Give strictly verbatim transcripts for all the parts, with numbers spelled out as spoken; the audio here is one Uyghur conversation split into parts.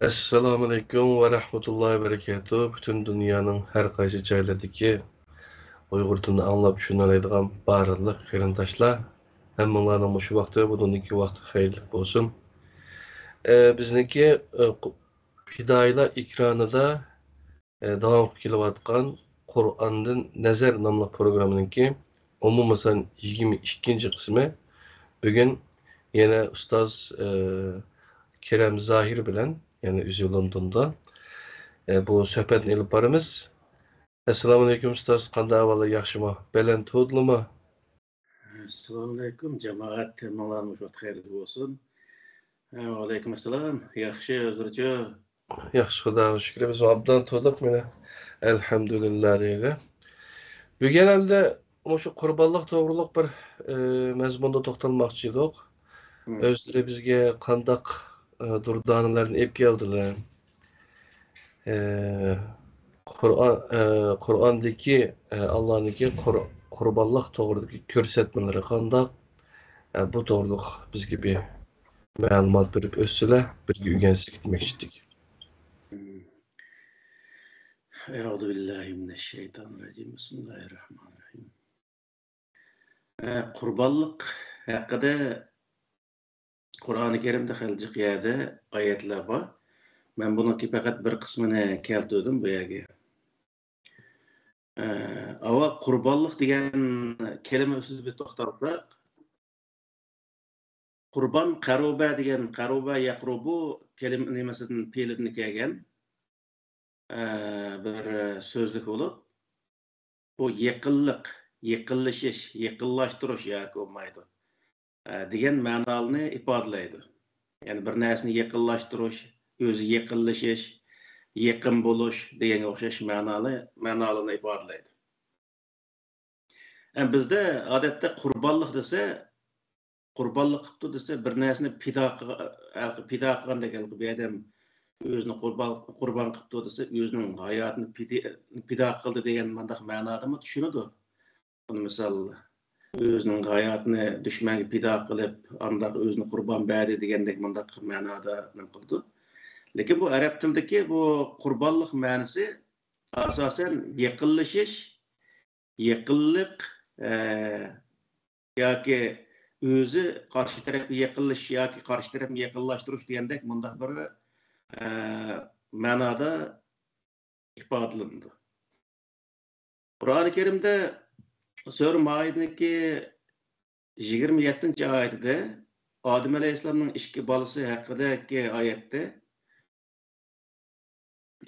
ئەسسالامۇئەلەيكۇم ۋە رەھمەتۇللاھى ۋە بەرىكاتۇھ. پۈتۈن دۇنيانىڭ ھەر قايسى جايلىرىدىكى ئۇيغۇر تىلىنى ئاڭلاپ چۈشىنەلەيدىغان بارلىق قېرىنداشلار، ھەممىڭلارنىڭ مۇشۇ ۋاقتى ۋە بۇنىڭدىكى ۋاقتى خەيرلىك بولسۇن. ئە، بىزنىڭكى، ئە، قۇ-، پىدائىيلار ئېكرانىدا، ئە، داۋام قىلىپ كېلىۋاتقان قۇرئاندىن نەزەر ناملىق پروگراممىنىڭكى ئومۇمەن يىگىرمە ئىككىنچى قىسمى. بۈگۈن يەنە ئۇستاز، ئە، كېرەم زاھىر بىلەن، يەنە ئۆزى لوندوندا، ئە، بۇ سۆھبەتنى ئېلىپ بارىمىز. ئەسسالامۇئەلەيكۇم ئۇستاز، قانداق ئەھۋاللار، ياخشىمۇ؟ بەلەن تۇردىلىمۇ؟ ئەسسالامۇئەلەيكۇم جامائەت، ھەممىڭلارنىڭ مۇشۇ ۋاقىت خەيرلىك بولسۇن. ھە، ۋەئەلەيكۇم ئەسسالام. ياخشى، ئۆزلىرىچۇ؟ ياخشى، خۇداغا شۈكرى، بىز ئوبدان تۇردۇق مانا. ئەلھەمدۇلىللا دەيلى. بۈگۈن ئەمدى مۇشۇ قۇربانلىق توغرۇلۇق بىر، ئى، مەزمۇندا توختالماقچى ئىدۇق. مم. ئۆزلىرى بىزگە قانداق، ئى، دۇردانىلەرنى ئېلىپ كەلدىلەر؟ ئى، قۇرئان، ئى، قۇرئاندىكى، ئى، ئاللانىڭكى قۇر-، قۇربانلىق توغرىدىكى كۆرسەتمىلىرى قانداق؟ ئى، بۇ توغرىلىق بىزگە بىر مەلۇمات بېرىپ ئۆتسىلە، بىرگە ئۆگەنسەك دېمەكچىدىك. أعوذ بالله من الشيطان الرجيم. بسم الله الرحمن الرحيم. ئە، قۇربانلىق ھەققىدە قۇرئانى كەرىمدە خېلى جىق يەردە ئايەتلەر بار. مەن بۇنىڭكى پەقەت بىر قىسمىنى كەلتۈردۈم بۇ يەرگە. ئە، ئاۋۋال قۇربانلىق دېگەن كەلىمە ئۈستىدە بىر توختالساق، قۇربان، قەرۇبە دېگەن، قەرۇبە يەقرۇبۇ كەلىمە نېمىسىدىن، پېئىلىدىن كەلگەن، ئە، بىر سۆزلۈك بولۇپ، بۇ يېقىنلىق، يېقىنلىشىش، يېقىنلاشتۇرۇش ياكى بولمايدۇ، ئە، دېگەن مەنالارنى ئىپادىلەيدۇ. يەنى بىر نەرسىنى يېقىنلاشتۇرۇش، ئۆزى يېقىنلىشىش، يېقىن بولۇش دېگەنگە ئوخشاش مەنالى-، مەنالارنى ئىپادىلەيدۇ. ئە، بىزدە ئادەتتە قۇربانلىق دېسە، قۇربانلىق قىپتۇ دېسە، بىر نەرسىنى پىدا قىلغا-، پىدا قىلغاندەك، ھېلىقى بىر ئادەم ئۆزىنى قۇربان، قۇربان قىپتۇ دېسە، ئۆزىنىڭ ھاياتىنى پىدى-، پىدا قىلدى دېگەن مۇنداق مەنادىمۇ چۈشىنىدۇ. بۇنى مىسال، ئۆزىنىڭ ھاياتىنى دۈشمەنگە پىدا قىلىپ، ئانداق ئۆزىنى قۇربان بەردى دېگەندەك مۇنداق مەنادا نېمە قىلىدۇ. لېكىن بۇ ئەرەب تىلىدىكى بۇ قۇربانلىق مەنىسى ئاساسەن يېقىنلىشىش، يېقىنلىق، ئە، ياكى ئۆزى قارشى تەرەپكە يېقىنلىشىش ياكى قارشى تەرەپنى يېقىنلاشتۇرۇش دېگەندەك مۇنداق بىر، ئە، مەنادا ئىپادىلىنىدۇ. قۇرئانى كەرىمدە سۈرە مائىدىنىڭكى يىگىرمە يەتتىنچى ئايىتىدە ئادەم ئەلەيھىسسالامنىڭ ئىككى بالىسى ھەققىدىكى ئايەتتە،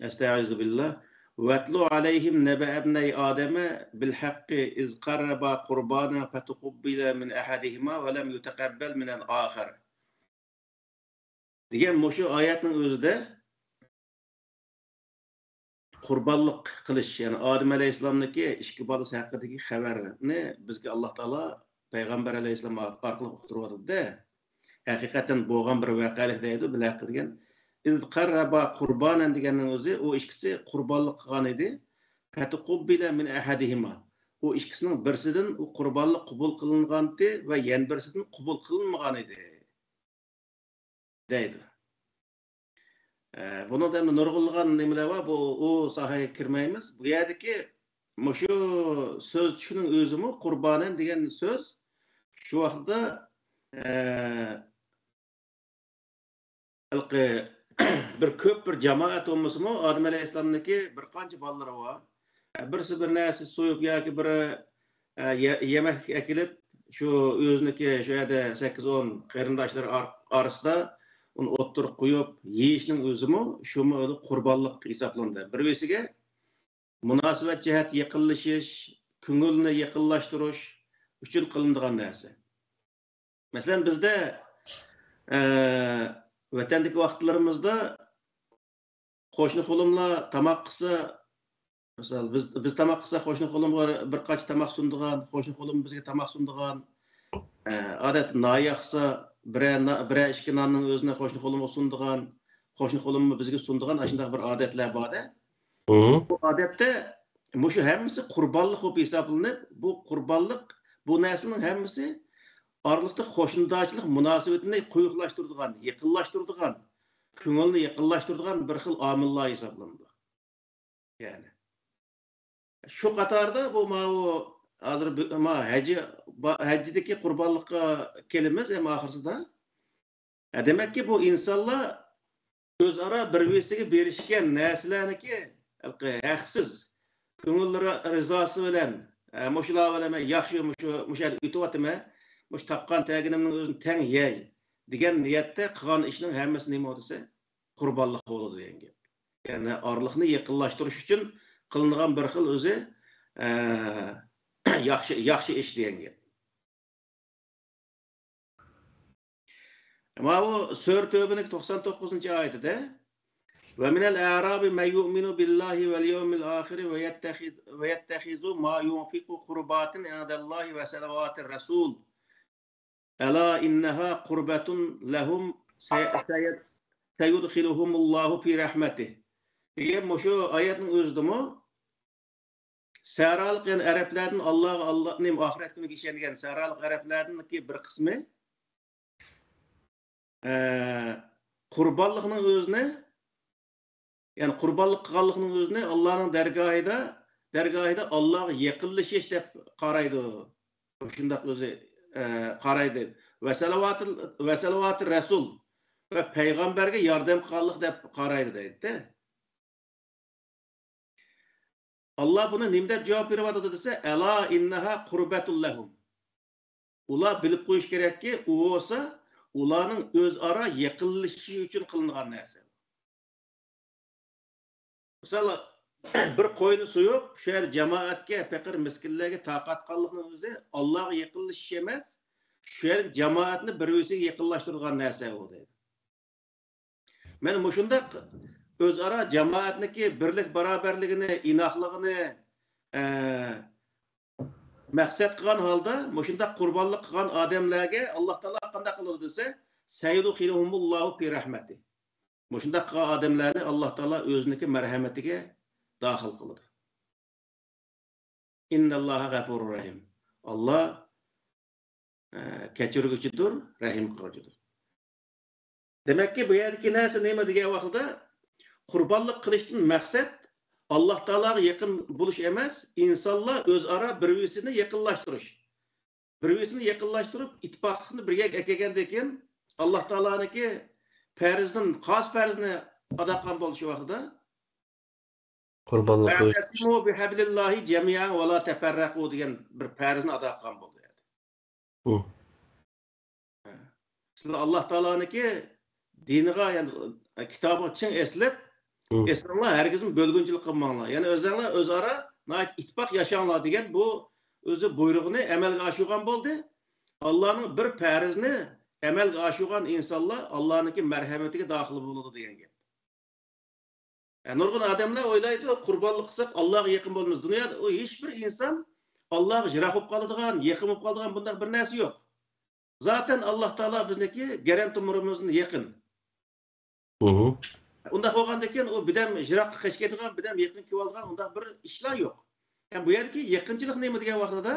ئەستەئىزۇ بىللا. واتل عليهم نبأ ابني آدم بالحق إذ قربا قربانا فتقبل من أحدهما ولم يتقبل من الآخر. دېگەن مۇشۇ ئايەتنىڭ ئۆزىدە قۇربانلىق قىلىش، يەنى ئادەم ئەلەيھىسسالامنىڭكى ئىككى بالىسى ھەققىدىكى خەۋەرنى بىزگە ئاللا تائالا پەيغەمبەر ئەلەيھىسسالام ئارقىلىق ئۇقتۇرۇۋاتىدۇ-دە. ھەقىقەتەن بولغان بىر ۋەقەلىك دەيدۇ، بىلەقى دېگەن. إذ قربا قربانا دېگەننىڭ ئۆزى، ئۇ ئىككىسى قۇربانلىق قىلغان ئىدى. فتقبل من أحدهما. ئۇ ئىككىسىنىڭ بىرسىدىن ئۇ قۇربانلىق قوبۇل قىلىنغانتى ۋە يەنە بىرسىدىن قوبۇل قىلىنمىغان ئىدى. دەيدۇ. ئە، بۇنىڭدا ئەمدى نۇرغۇنلىغان نېمىلەر بار، بۇ، ئۇ ساھەگە كىرمەيمىز. بۇ يەردىكى مۇشۇ سۆز چۈشىنىڭ ئۆزىمۇ، قۇربانەن دېگەن سۆز شۇ ۋاقىتتا، ئە، ھېلىقى بىر كۆپ بىر جامائەت بولمىسىمۇ، ئادەم ئەلەيھىسسالامنىڭكى بىر قانچە بالىلىرى بار. ئە، بىرسى بىر نەرسە سويۇپ ياكى بىر، ئە، يە-، يېمەكلىك ئەكېلىپ، شۇ ئۆزىنىڭكى شۇ يەردە سەككىز ئون قېرىنداشلىرى ئار-، ئارىسىدا ئۇنى ئوتتۇرىغا قويۇپ يېيىشنىڭ ئۆزىمۇ، شۇمۇ قۇربانلىق ھېسابلىنىدۇ. بىر بىرسىگە مۇناسىۋەت جەھەت يېقىنلىشىش، كۆڭۈلنى يېقىنلاشتۇرۇش ئۈچۈن قىلىنىدىغان نەرسە. مەسىلەن، بىزدە، ئە، ۋەتەندىكى ۋاقىتلىرىمىزدا قوشنا قولۇملار تاماق قىلسا، مىسال، بىز، بىز تاماق قىلساق، قوشنا قولۇمغا بىر قاچا تاماق سۇنىدىغان، قوشنا قولۇم بىزگە تاماق سۇنىدىغان، ئە، ئادەتتە نان ياقسا، بىرەر نا-، بىرەر ئىككى ناننىڭ ئۆزىنى قوشنا قولۇمغا سۇنىدىغان، قوشنا قولۇممۇ بىزگە سۇنىدىغان، ئاشۇنداق بىر ئادەتلەر بار-دە. مم. بۇ ئادەتتە مۇشۇ ھەممىسى قۇربانلىق بولۇپ ھېسابلىنىپ، بۇ قۇربانلىق، بۇ نەرسىنىڭ ھەممىسى ئارىلىقتا قوشنىدارچىلىق مۇناسىۋىتىنى قويۇقلاشتۇرىدىغان، يېقىنلاشتۇرىدىغان، كۆڭۈلنى يېقىنلاشتۇرىدىغان بىر خىل ئامىللار ھېسابلىنىدۇ. يەنى شۇ قاتاردا بۇ ماۋۇ ھازىر بۇ-، ما ھەججى، با-، ھەججىدىكى قۇربانلىققا كېلىمىز ھەم ئاخىرسىدا. ھە، دېمەككى، بۇ ئىنسانلار ئۆزئارا بىر-بىرسىگە بېرىشكەن نەرسىلەرنىكى ھەقسىز، كۆڭۈللىرى رىزاسى بىلەن، ھە، مۇشۇلار بىلەن مەن ياخشى، مۇشۇ، مۇشۇ يەردە ئۆتۈۋاتىمەن، مۇشۇ تاپقان تەگىنىمنىڭ ئۆزىنى تەڭ يەي دېگەن نىيەتتە قىلغان ئىشنىڭ ھەممىسى نېمە دېسە، قۇربانلىق بولىدۇ دېگەن گەپ. يەنى ئارىلىقنى يېقىنلاشتۇرۇش ئۈچۈن قىلىنغان بىر خىل ئۆزى، ئە، ياخشى، ياخشى ئىش دېگەن گەپ. ماۋۇ سۈرە تەۋبىنىڭ توقسان توققۇزىنچى ئايىتىدە، «ومن الأعراب من يؤمن بالله واليوم الآخر ويتخذ، ويتخذ ما ينفق قربات عند الله وصلوات الرسول ألا إنها قربة لهم سي-، سي-، سيدخلهم الله في رحمته» دېگەن مۇشۇ ئايەتنىڭ ئۆزىدىمۇ سەھرالىق، يەنى ئەرەبلەردىن ئاللاغا، ئاللا، نېمە، ئاخىرەت كۈنىگە ئىشەنگەن سەھرالىق ئەرەبلەردىنكى بىر قىسمى، ئە، قۇربانلىقنىڭ ئۆزىنى، يەنى قۇربانلىق قىلغانلىقنىڭ ئۆزىنى ئاللانىڭ دەرگاھىدا، دەرگاھىدا ئاللاغا يېقىنلىشىش دەپ قارايدۇ. شۇنداق ئۆزى، ئە، قارايدۇ. ۋە سەلىۋاتىل، ۋە سەلىۋاتىل رەسۇل، ۋە پەيغەمبەرگە ياردەم قىلغانلىق دەپ قارايدۇ دەيدۇ. ئاللا بۇنى نېمە دەپ جاۋاب بېرىۋاتىدۇ دېسە، «ئەلا ئىننەھا قۇربەتۇل لەھۇم». ئۇلار بىلىپ قويۇش كېرەككى، ئۇ بولسا ئۇلارنىڭ ئۆزئارا يېقىنلىشىشى ئۈچۈن قىلىنغان نەرسە. مىسال، بىر قوينى سويۇپ، شۇ يەردە جامائەتكە، پەقىر مىسكىنلەرگە تارقاتقانلىقنىڭ ئۆزى ئاللاغا يېقىنلىشىش ئەمەس، شۇ يەردە جامائەتنى بىر-بىرسىگە يېقىنلاشتۇرىدىغان نەرسە ئۇ دەيدۇ. مانا مۇشۇنداق ئۆزئارا جامائەتنىڭكى بىرلىك باراۋەرلىكىنى، ئىناقلىقىنى، ئە، مەقسەت قىلغان ھالدا مۇشۇنداق قۇربانلىق قىلغان ئادەملەرگە ئاللا تائالا قانداق قىلىدۇ دېسە، سەيۇدخىلۇھۇمۇللاھۇ فى رەھمەتى. مۇشۇنداق قىلغان ئادەملەرنى ئاللا تائالا ئۆزىنىڭكى مەرھەمىتىگە داخىل قىلىدۇ. ئىننەللاھە غەپۇرۇر رەھىم. ئاللا، ئە، كەچۈرگۈچىدۇر، رەھىم قىلغۇچىدۇر. دېمەككى، بۇ يەردىكى نەرسە نېمە دېگەن ۋاقتىدا، قۇربانلىق قىلىشتىن مەقسەت ئاللا تائالاغا يېقىن بولۇش ئەمەس، ئىنسانلار ئۆزئارا بىر-بىرسىنى يېقىنلاشتۇرۇش. بىر-بىرسىنى يېقىنلاشتۇرۇپ، ئىتتىپاقلىقنى بىر يەرگە ئەكەلگەندىن كېيىن، ئاللا تائالانىڭكى پەرزىنى، خاس پەرزىنى ئادا قىلغان بولۇشى ۋاقتىدا، «ۋەئتەسىمۇ بىھەبلىللاھى جەمىئەن ۋە لا تەپەررەقۇ» دېگەن بىر پەرزنى ئادا قىلغان بولدى. ھە. سىلەر ئاللا تائالانىڭكى دىنىغا، يەنى كىتابىغا چىڭ ئېسىلىپ، ئېسىلىڭلار، ھەرگىزمۇ بۆلگۈنچىلىك قىلماڭلار. يەنى ئۆزلەرلا ئۆزئارا ناھايىتى ئىتتىپاق ياشاڭلار دېگەن بۇ ئۆزى بۇيرۇقىنى ئەمەلگە ئاشۇرغان بولدى. ئاللانىڭ بىر پەرزنى ئەمەلگە ئاشۇرغان ئىنسانلار ئاللانىڭكى مەرھەمىتىگە داخىل بولىدۇ دېگەن گەپ. ئە، نۇرغۇن ئادەملەر ئويلايدۇ، قۇربانلىق قىلساق ئاللاغا يېقىن بولىمىز. دۇنيادا ئۇ ھېچبىر ئىنسان ئاللاغا يىراق بولۇپ قالىدىغان، يېقىن بولۇپ قالىدىغان بۇنداق بىر نەرسە يوق. زاتەن ئاللا تائالا بىزنىڭكى گەرەن تومۇرىمىزدىن يېقىن. ئۇنداق بولغاندىن كېيىن ئۇ بىردەم يىراققا قېچىپ كېتىدىغان، بىردەم يېقىن كېلىۋالىدىغان ئۇنداق بىر ئىشلار يوق. يەنى بۇ يەردىكى يېقىنچىلىق نېمە دېگەن ۋاقتىدا،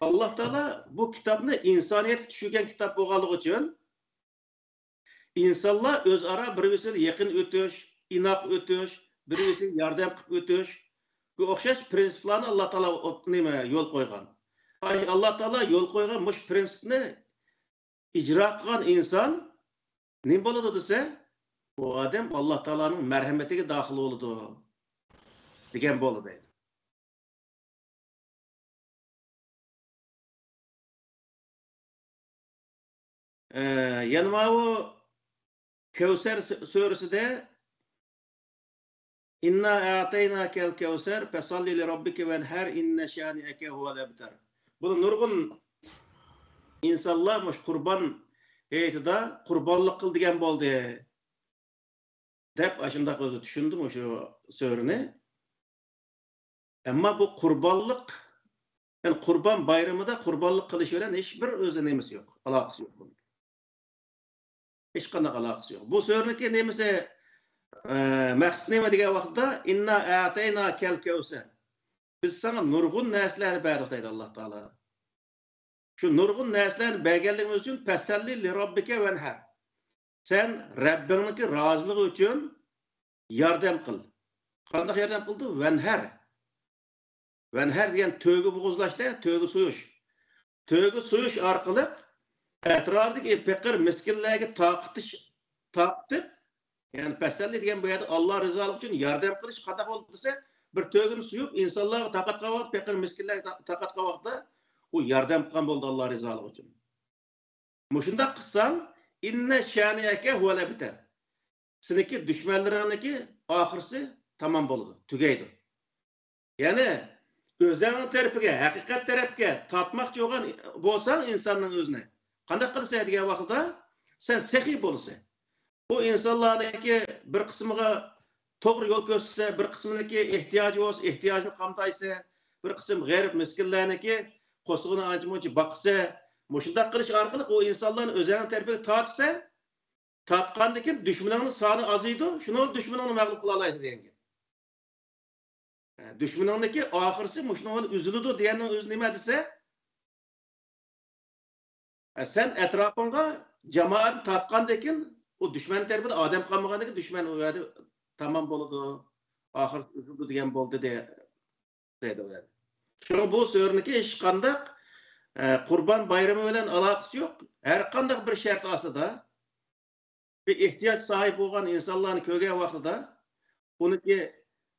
ئاللا تائالا بۇ كىتابنى ئىنسانىيەتكە چۈشۈرگەن كىتاب بولغانلىقى ئۈچۈن، ئىنسانلار ئۆزئارا بىر-بىرسىگە يېقىن ئۆتۈش، ئىناق ئۆتۈش، بىر-بىرسىگە ياردەم قىلىپ ئۆتۈشكە ئوخشاش پرىنسىپلارنى ئاللا تائالا ئوت-، نېمە، يول قويغان. ئاي، ئاللا تائالا يول قويغان مۇشۇ پرىنسىپنى ئىجرا قىلغان ئىنسان نېمە بولىدۇ دېسە، ئۇ ئادەم ئاللا تائالانىڭ مەرھەمىتىگە داخىل بولىدۇ دېگەن بولىدۇ. ئە، يەنە ماۋۇ كەۋسەر سۈ-، سۈرىسىدە، «ئىننا ئەئتەيناكەل كەۋسەر، فەسەللى لىرەببىكە ۋەنھەر، ئىننە شانىئەكە ھۇۋەل ئەبتەر.» بۇنى نۇرغۇن ئىنسانلار مۇشۇ قۇربان ھېيتىدا قۇربانلىق قىل دېگەن بولدى. دەپ ئاشۇنداق ئۆزى چۈشىنىدۇ مۇشۇ سۈرىنى. ئەمما بۇ قۇربانلىق، يەنى قۇربان بايرىمىدا قۇربانلىق قىلىش بىلەن ھېچبىر ئۆزى نېمىسى يوق، ئالاقىسى يوق بۇنىڭ. ھېچقانداق ئالاقىسى يوق. بۇ سۈرىنىڭكى نېمىسى، ئە، مەقسىتى نېمە دېگەن ۋاقىتتا، «ئىننا ئەئتەيناكەل كەۋسەر.» بىز ساڭا نۇرغۇن نەرسىلەرنى بەردۇق دەيدۇ ئاللا تائالا. شۇ نۇرغۇن نەرسىلەرنى بەرگەنلىكىمىز ئۈچۈن، «پەسەللى لىرەببىكە ۋەنھەر.» سەن رەببىڭنىڭكى رازىلىقى ئۈچۈن ياردەم قىل. قانداق ياردەم قىلدى؟ ۋەنھەر. ۋەنھەر دېگەن تۆگە بوغۇزلاشتا، تۆگە سۇيۇش. تۆگە سۇيۇش ئارقىلىق ئەتراپىدىكى پېقىر مىسكىنلەرگە تارقىتىش، تارقىتىپ، يەنى پەسەللى دېگەن بۇ يەردە ئاللا رىزالىقى ئۈچۈن ياردەم قىلىش قانداق بولدى دېسە، بىر تۆگىنى سۇيۇپ، ئىنسانلارغا تارقاتقان ۋاقىت، پېقىر مىسكىنلەرگە تا-، تارقاتقان ۋاقىتتا ئۇ ياردەم قىلغان بولدى ئاللا رىزالىقى ئۈچۈن. مۇشۇنداق قىلساڭ، ئىننە شانىئەكە ھۇۋەل ئەبتەر. سېنىڭكى دۈشمەنلىرىڭنىڭكى ئاخىرسى تامام بولىدۇ، تۈگەيدۇ. يەنى ئۆزەڭنىڭ تەرىپىگە، ھەقىقەت تەرەپكە تارتماقچى بولغان بولساڭ ئىنساننىڭ ئۆزىنى، قانداق قىلىسەن دېگەن ۋاقتىدا سەن سېخىي بولىسەن. بۇ ئىنسانلارنىڭكى بىر قىسمىغا توغرا يول كۆرسىتىسەن، بىر قىسمىنىڭكى ئېھتىياجى بولسا ئېھتىياجىنى قامدايسەن، بىر قىسىم غېرىب مىسكىنلەرنىڭكى قورسىقىنى ئانچە-مۇنچە باقىسەن. مۇشۇنداق قىلىش ئارقىلىق ئۇ ئىنسانلارنى ئۆزەڭنىڭ تەرىپىگە تارتىسەن. تارتقاندىن كېيىن دۈشمىنىڭنىڭ سانى ئازىيىدۇ، شۇنىڭ بىلەن دۈشمىنىڭنى مەغلۇپ قىلالايسەن دېگەن گەپ. دۈشمىنىڭنىكى ئاخىرسى مۇشۇنىڭ بىلەن ئۈزۈلىدۇ دېگەننىڭ ئۆزى نېمە دېسە، سەن ئەتراپىڭغا جامائەتنى تارتقاندىن كېيىن، ئۇ دۈشمەن تەرىپىدە ئادەم قالمىغاندىن كېيىن دۈشمەن ئۇ يەردە تامام بولىدۇ، ئاخىرسى ئۈزۈلىدۇ دېگەن بولدى دە-، دەيدۇ ئۇ يەردە. شۇڭا بۇ سۈرىنىڭكى ھېچقانداق، ئە، قۇربان بايرىمى بىلەن ئالاقىسى يوق. ھەر قانداق بىر شەرت ئاستىدا بىر ئېھتىياج ساھىبى بولغان ئىنسانلارنى كۆرگەن ۋاقتىدا، ئۇنىڭكى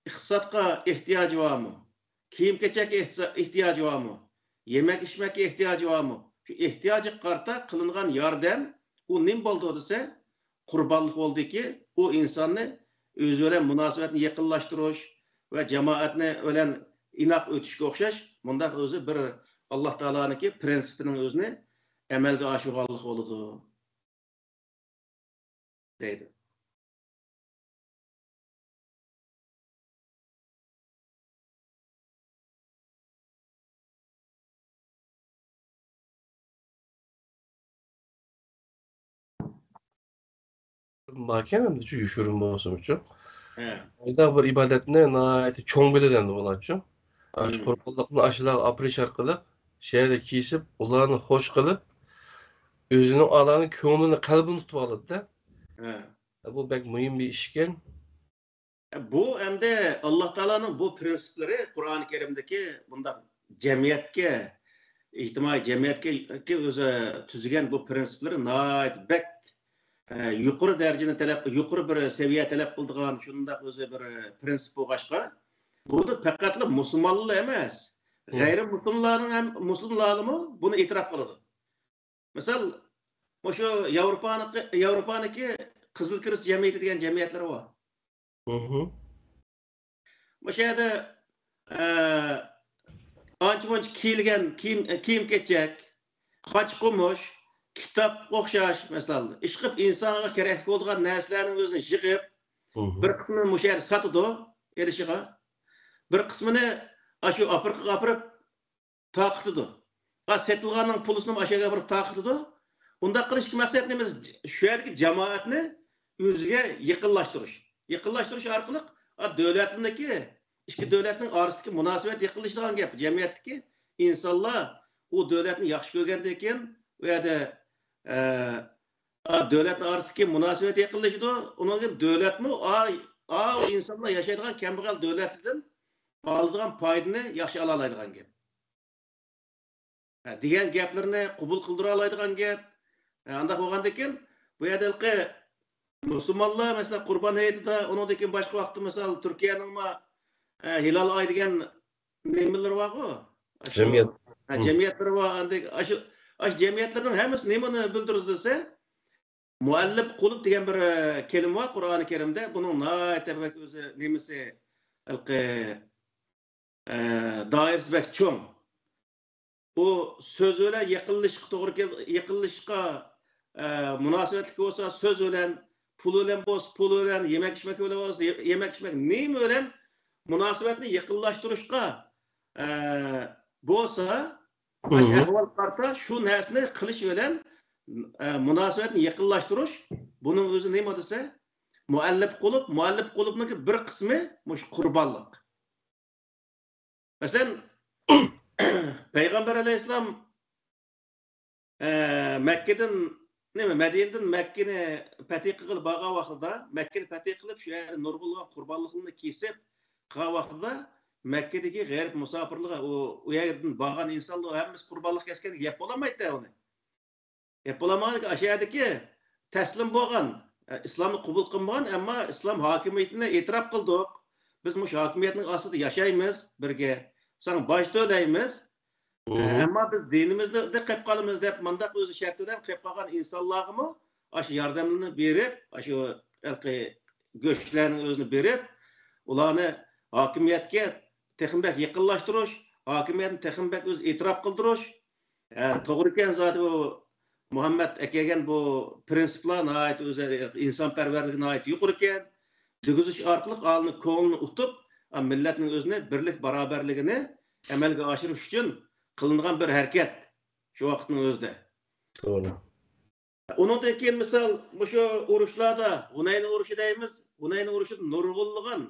ئىقتىسادقا ئېھتىياجى بارمۇ؟ كىيىم-كېچەككە ئېھتىيا-، ئېھتىياجى بارمۇ؟ يېمەك-ئىچمەككە ئېھتىياجى بارمۇ؟ شۇ ئېھتىياجىغا قارىتا قىلىنغان ياردەم، ئۇ نېمە بولىدۇ دېسە، قۇربانلىق بولىدۇكى، ئۇ ئىنساننى ئۆزى بىلەن مۇناسىۋەتنى يېقىنلاشتۇرۇش ۋە جامائەتنى بىلەن ئىناق ئۆتۈشكە ئوخشاش، مۇنداق ئۆزى بىر ئاللا تائالانىڭكى پرىنسىپىنىڭ ئۆزىنى ئەمەلگە ئاشۇرغانلىق بولىدۇ. دەيدۇ. باركەن ئەمدى شۇ يوشۇرۇن بولسىمۇچۇ. ھە. مۇنداق بىر ئىبادەتنى ناھايىتى چوڭ بىلىدۇ ئەمدى بۇلارچۇ. ئاشۇ قۇربانلىقنى ئاشۇلارغا ئاپىرىش ئارقىلىق شۇ يەردە كېسىپ، ئۇلارنى خوش قىلىپ، ئۆزىنىڭ ئالارنىڭ كۆڭلىنى، قەلبىنى تۇتۇپ ئالىدۇ-دە. ھە. بۇ بەك مۇھىم بىر ئىشكەن. بۇ ئەمدى ئاللا تائالانىڭ بۇ پرىنسىپلىرى قۇرئانى كەرىمدىكى بۇنداق جەمئىيەتكە، ئىجتىمائىي جەمئىيەتكە ئۆزى تۈزگەن بۇ پرىنسىپلىرى ناھايىتى بەك، ئە، يۇقىرى دەرىجىنى تەلەپ، يۇقىرى بىر سەۋىيە تەلەپ قىلىدىغان شۇنداق ئۆزى بىر پرىنسىپ بولغاچقا، بۇنى پەقەتلا مۇسۇلمانلار ئەمەس، غەيرىي مۇسۇلمانلارنىڭ ھەم، مۇسۇلمانلارمۇ بۇنى ئېتىراپ قىلىدۇ. مىسال، مۇشۇ ياۋروپانىڭكى، ياۋروپانىڭكى قىزىل كىرېست جەمئىيىتى دېگەن جەمئىيەتلىرى بار. مۇشۇ يەردە، ئە، ئانچە-مۇنچە كىيىلگەن كىيىم، كىيىم-كېچەك، قاچا-قۇمۇش، كىتابقا ئوخشاش، مىسال، ئىشقىلىپ ئىنسانغا كېرەكلىك بولىدىغان نەرسىلەرنىڭ ئۆزىنى يىغىپ، بىر قىسمىنى مۇشۇ يەردە ساتىدۇ، ئېلىشىغا. بىر قىسمىنى ئاشۇ ئاپرىقىغا ئاپىرىپ تارقىتىدۇ. ئا، سېتىلغاننىڭ پۇلىسىنىمۇ ئاشۇ يەرگە ئاپىرىپ تارقىتىدۇ. ئۇنداق قىلىشتىكى مەقسەت نېمە؟ شۇ يەردىكى جامائەتنى ئۆزىگە يېقىنلاشتۇرۇش. يېقىنلاشتۇرۇش ئارقىلىق، ئا، دۆلەتلەرنىڭكى، ئىككى دۆلەتنىڭ ئارىسىدىكى مۇناسىۋەت يېقىنلىشىدىغان گەپ. جەمئىيەتتىكى ئىنسانلار ئۇ دۆلەتنى ياخشى كۆرگەندىن كېيىن، ئۇ يەردە، ئە، ئا، دۆلەتنىڭ ئارىسىدىكى مۇناسىۋەت يېقىنلىشىدۇ. ئۇنىڭدىن كېيىن دۆلەتمۇ، ئا، ئا، ئۇ ئىنسانلار ياشايدىغان كەمبەغەل دۆلەتلىرىدىن ئالىدىغان پايدىنى ياخشى ئالالايدىغان گەپ. ھە، دېگەن گەپلىرىنى قوبۇل قىلدۇرالايدىغان گەپ. ھە، ئانداق بولغاندىن كېيىن، بۇ يەردە ھېلىقى مۇسۇلمانلار، مەسىلەن، قۇربان ھېيتىدا، ئۇنىڭدىن كېيىن باشقا ۋاقىتتا، مىسال، تۈركىيەنىڭمۇ، ھە، ھىلال ئاي دېگەن نېمىلىرى بارغۇ؟ ئاشۇ، جەمئىيەت. ھە، جەمئىيەتلىرى بار. ئاندىن ئاشۇ، ئاشۇ جەمئىيەتلەرنىڭ ھەممىسى نېمىنى بىلدۈرىدۇ دېسە، مۇئەللىپ قۇلۇب دېگەن بىر، ئە، كەلىمە بار قۇرئانى كەرىمدە. بۇنىڭ ناھايىتى بەك ئۆزى نېمىسى، ھېلىقى، ئە، دائىرىسى بەك چوڭ. ئۇ سۆز بىلەن يېقىنلىشىشقا توغرا كېل-، يېقىنلىشىشقا، ئە، مۇناسىۋەتلىك بولسا، سۆز بىلەن، پۇل بىلەن بولسا، پۇل بىلەن، يېمەك-ئىچمەك بىلەن بولسا، يە-، يېمەك-ئىچمەك نېمە بىلەن مۇناسىۋەتنى يېقىنلاشتۇرۇشقا، ئە، بولسا، ئاشۇ ئەھۋالغا قارىتا شۇ نەرسىنى قىلىش بىلەن، ئە، مۇناسىۋەتنى يېقىنلاشتۇرۇش، بۇنىڭ ئۆزى نېمە دېسە، مۇئەللىپ قۇلۇب، مۇئەللىپ قۇلۇبنىڭكى بىر قىسمى مۇشۇ قۇربانلىق. مەسىلەن، پەيغەمبەر ئەلەيھىسسالام، ئە، مەككىدىن نېمە، مەدىنىدىن مەككىنى پەتھى قىلغىلى بارغان ۋاقتىدا، مەككىنى پەتھى قىلىپ، شۇ يەردە نۇرغۇنلىغان قۇربانلىقلارنى كېسىپ قىلغان ۋاقتىدا، مەككىدىكى غەرىب مۇساپىرلارغا، ئۇ، ئۇ يەردىن بارغان ئىنسانلار ھەممىسى قۇربانلىق كەسكەن گەپ بولالمايتتى ئۇنى. گەپ بولالمىغان ئاشۇ يەردىكى تەسلىم بولغان، ئە، ئىسلامنى قوبۇل قىلمىغان، ئەمما ئىسلام ھاكىمىيىتىنى ئېتىراپ قىلدۇق. بىز مۇشۇ ھاكىمىيەتنىڭ ئاستىدا ياشايمىز، بىرگە ساڭا باج تۆلەيمىز. ئە، مم. ئەمما بىز دىنىمىزنى قىلىپ قالىمىز دەپ مۇنداق ئۆزى شەرت بىلەن قىلىپ قالغان ئىنسانلارغىمۇ ئاشۇ ياردەمنى بېرىپ، ئاشۇ ھېلىقى گۆشلەرنىڭ ئۆزىنى بېرىپ، ئۇلارنى ھاكىمىيەتكە تېخىمۇ بەك يېقىنلاشتۇرۇش، ھاكىمىيەتنى تېخىمۇ بەك ئۆزى ئېتىراپ قىلدۇرۇش. ھە، توغرىكەن زادى بۇ مۇھەممەد ئەكەلگەن بۇ پىرىنسىپلار ناھايىتى ئۆزى ئىنسانپەرۋەرلىكى ناھايىتى يۇقىرىكەن. دېگۈزۈش ئارقىلىق ئالىنى كۆڭلىنى ئۇتۇپ، ئا، مىللەتنىڭ ئۆزىنى بىرلىك باراۋەرلىكىنى ئەمەلگە ئاشۇرۇش ئۈچۈن قىلىنغان بىر ھەرىكەت شۇ ۋاقىتنىڭ ئۆزىدە. توغرا. ئۇنىڭدىن كېيىن مىسال، مۇشۇ ئۇرۇشلاردا، ھۇنەين ئۇرۇشى دەيمىز، ھۇنەين ئۇرۇشىدا نۇرغۇنلىغان،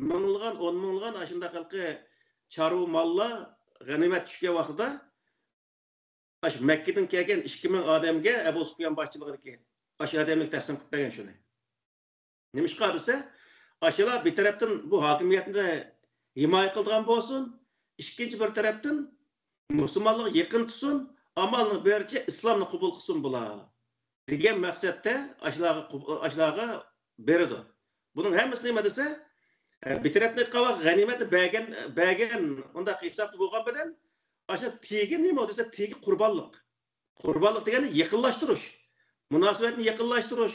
مىڭلىغان، ئون مىڭلىغان ئاشۇنداق ھېلىقى چارۋا ماللار غەنىيمەت چۈشكەن ۋاقتىدا، ئاشۇ مەككىدىن كەلگەن ئىككى مىڭ ئادەمگە ئەبۇ سۇپيان باشچىلىقىدىكى ئاشۇ ئادەملەر تەقسىم قىلىپ بەرگەن شۇنى. نېمىشقا دېسە، ئاشۇلار بىر تەرەپتىن بۇ ھاكىمىيەتنى ھىمايە قىلىدىغان بولسۇن، ئىككىنچى بىر تەرەپتىن مۇسۇلمانلىققا يېقىن تۇرسۇن، ئامالنىڭ بېرىچە ئىسلامنى قوبۇل قىلسۇن بۇلار، دېگەن مەقسەتتە ئاشۇلارغا قوب-، ئاشۇلارغا بېرىدۇ. بۇنىڭ ھەممىسى نېمە دېسە، ئە، بىر تەرەپتىن ئېيتقان ۋاقىت غەنىيمەتنى بەرگەن، بەرگەن، ئۇنداق ھېسابتا بولغان بىلەن، ئاشۇ تېگى نېمە دېسە، تېگى قۇربانلىق. قۇربانلىق دېگەننى يېقىنلاشتۇرۇش، مۇناسىۋەتنى يېقىنلاشتۇرۇش،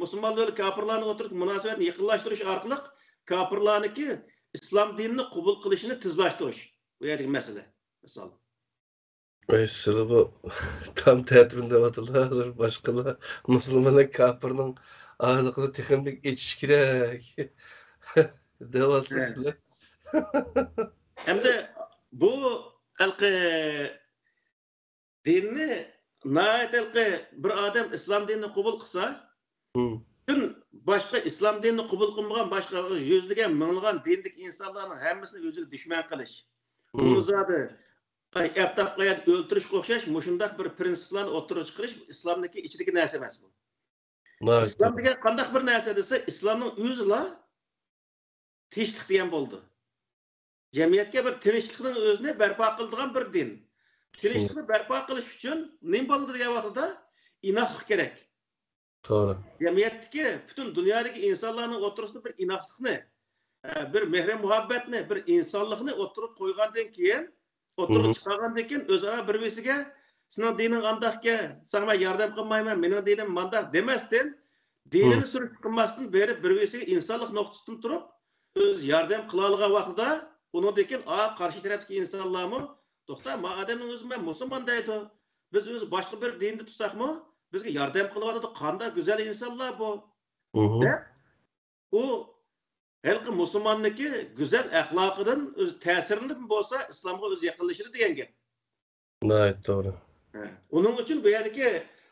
مۇسۇلمانلار بىلەن كاپىرلارنىڭ ئوتتۇرىسىدىكى مۇناسىۋەتنى يېقىنلاشتۇرۇش ئارقىلىق كاپىرلارنىڭكى ئىسلام دىنىنى قوبۇل قىلىشىنى تېزلاشتۇرۇش. بۇ يەردىكى مەسىلە، مىسال. ئەي، سىلى بۇ تام تەتۈرىنى دەۋاتىدۇ ھازىر باشقىلار. مۇسۇلمانلار كاپىرنىڭ ئارىلىقىنى تېخىمۇ ئېچىش كېرەك دەۋاتىسىلەر. ھەمدە بۇ ھېلىقى دىننى ناھايىتى ھېلىقى بىر ئادەم ئىسلام دىنىنى قوبۇل قىلسا، مم. پۈتۈن باشقا ئىسلام دىنىنى قوبۇل قىلمىغان باشقا يۈزلىگەن، مىڭلىغان دىندىكى ئىنسانلارنىڭ ھەممىسىنى ئۆزىگە دۈشمەن قىلىش. مم. بۇنى زادى ئەپتاپقا يەنە ئۆلتۈرۈشكە ئوخشاش مۇشۇنداق بىر پرىنسىپلارنى ئوتتۇرىغا چىقىرىش ئىسلامنىڭكى ئىچىدىكى نەرسە ئەمەس بۇ. ناھايىتى ئىسلام توغرا. دېگەن قانداق بىر نەرسە دېسە، ئىسلامنىڭ ئۆزىلا تىنچلىق دېگەن بولىدۇ. جەمئىيەتكە بىر تىنچلىقنىڭ ئۆزىنى بەرپا قىلىدىغان بىر دىن. تىنچلىقنى بەرپا قىلىش ئۈچۈن نېمە بولىدۇ دېگەن ۋاقتىدا ئىناقلىق كېرەك. توغرا. جەمئىيەتتىكى پۈتۈن دۇنيادىكى ئىنسانلارنىڭ ئوتتۇرىسىدا بىر ئىناقلىقنى، ئە، بىر مېھرى مۇھەببەتنى، بىر ئىنسانلىقنى ئوتتۇرىغا قويغاندىن كېيىن، ئوتتۇرىغا مم. چىقارغاندىن كېيىن ئۆزئارا بىر-بىرسىگە، سېنىڭ دىنىڭ ئانداقكەن، ساڭا مەن ياردەم قىلمايمەن، مېنىڭ دىنىم مانداق دېمەستىن، دىنىنى مم. سۈرۈشتە قىلماستىن بېرىپ بىر-بىرسىگە ئىنسانلىق نۇقتىسىدىن تۇرۇپ، ئۆزى ياردەم قىلالىغان ۋاقتىدا، ئۇنىڭدىن كېيىن ئا، قارشى تەرەپتىكى ئىنسانلارمۇ، توختا، ما ئادەمنىڭ ئۆزى مەن مۇسۇلمان دەيدۇ. بىز ئۆزى باشقا بىر دىندا تۇرساقمۇ، بىزگە ياردەم قىلىۋاتىدۇ، قانداق گۈزەل ئىنسانلار بۇ، مم. دەپ، ئۇ ھېلىقى مۇسۇلماننىڭكى گۈزەل ئەخلاقىدىن ئۆزى تەسىرلىنىپ بولسا، ئىسلامغا ئۆزى يېقىنلىشىدۇ دېگەن گەپ. ناھايىتى توغرا. ھە. ئۇنىڭ ئۈچۈن بۇ يەردىكى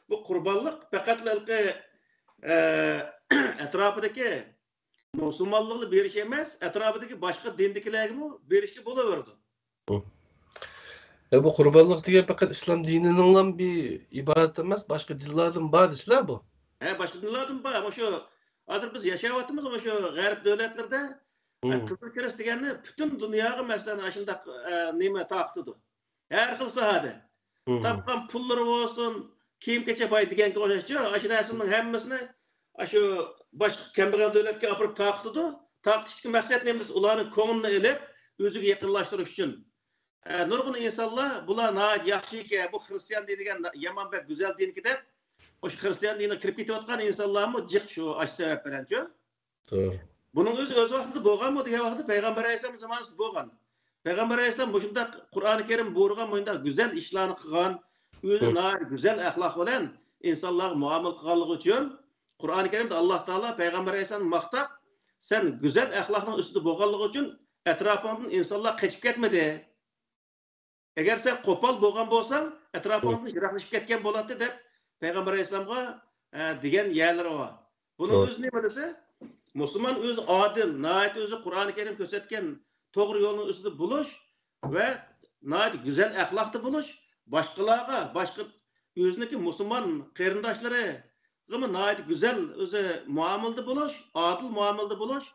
بۇ قۇربانلىق پەقەتلا ھېلىقى، ئە، ئەتراپىدىكى مۇسۇلمانلارغا بېرىش ئەمەس، ئەتراپىدىكى باشقا دىندىكىلەرگىمۇ بېرىشكە بولۇۋېرىدۇ. ئە، بۇ قۇربانلىق دېگەن پەقەت ئىسلام دىنىنىڭلا بىر ئىبادىتى ئەمەس، باشقا دىنلاردىن بار دېسىلە بۇ. ھە، باشقا دىنلاردىن بار. مۇشۇ ھازىر بىز ياشاۋاتىمىز، مۇشۇ غەرب دۆلەتلىرىدە، مم. ئە، قىزىل كىرېست دېگەننى پۈتۈن دۇنياغا، مەسىلەن، ئاشۇنداق، ئە، نېمە تارقىتىدۇ. ھەر خىل ساھەدە. مم. تاپقان پۇللىرى بولسۇن، كىيىم-كېچەك باي دېگەنگە ئوخشاشچۇ. ئاشۇ نەرسىنىڭ ھەممىسىنى ئاشۇ باشقا كەمبەغەل دۆلەتكە ئاپىرىپ تارقىتىدۇ. تارقىتىشتىكى مەقسەت نېمە دېسە، ئۇلارنىڭ كۆڭلىنى ئېلىپ، ئۆزىگە يېقىنلاشتۇرۇش ئۈچۈن. ئە، نۇرغۇن ئىنسانلار، بۇلار ناھايىتى ياخشى ئىكەن، بۇ خىرىستىيان دىنى دېگەن يامان بەك گۈزەل دىنكەن دەپ، ئاشۇ خىرىستىيان دىنىگە كىرىپ كېتىۋاتقان ئىنسانلارمۇ جىق شۇ، ئاشۇ سەۋەب بىلەنچۇ. توغرا. بۇنىڭ ئۆزى ئۆز ۋاقتىدا بولغانمۇ دېگەن ۋاقىتتا پەيغەمبەر ئەلەيھىسسالام زامانىسىدا بولغان. پەيغەمبەر ئەلەيھىسسالام مۇشۇنداق قۇرئانى كەرىم بۇيرۇغان، مۇشۇنداق گۈزەل ئىشلارنى قىلغان، ئۆزى ھە. ناھايىتى گۈزەل ئەخلاق بىلەن ئىنسانلارغا مۇئامىلە قىلغانلىقى ئۈچۈن، قۇرئانى كەرىمدە ئاللا تائالا پەيغەمبەر ئەلەيھىسسالامنى ماختاپ، سەن گۈزەل ئەخلاقنىڭ ئۈستىدە بولغانلىقى ئۈچۈن ئەتراپىڭدىن ئىنسانلار قېچىپ كەتمىدى. ئەگەر سەن قوپال بولغان بولساڭ، ئەتراپىڭدىن يىراقلىشىپ كەتكەن بولاتتى، دەپ پەيغەمبەر ئەلەيھىسسالامغا، ئە، دېگەن يەرلىرى بار. بۇنىڭ توغرا. ئۆزى نېمە دېسە، مۇسۇلمان ئۆزى ئادىل، ناھايىتى ئۆزى قۇرئانى كەرىم كۆرسەتكەن توغرا يولنىڭ ئۈستىدە بولۇش ۋە ناھايىتى گۈزەل ئەخلاقتا بولۇش، باشقىلارغا، باشقا ئۆزىنىڭكى مۇسۇلمان قېرىنداشلىرىغىمۇ ناھايىتى گۈزەل ئۆزى مۇئامىلىدە بولۇش، ئادىل مۇئامىلىدە بولۇش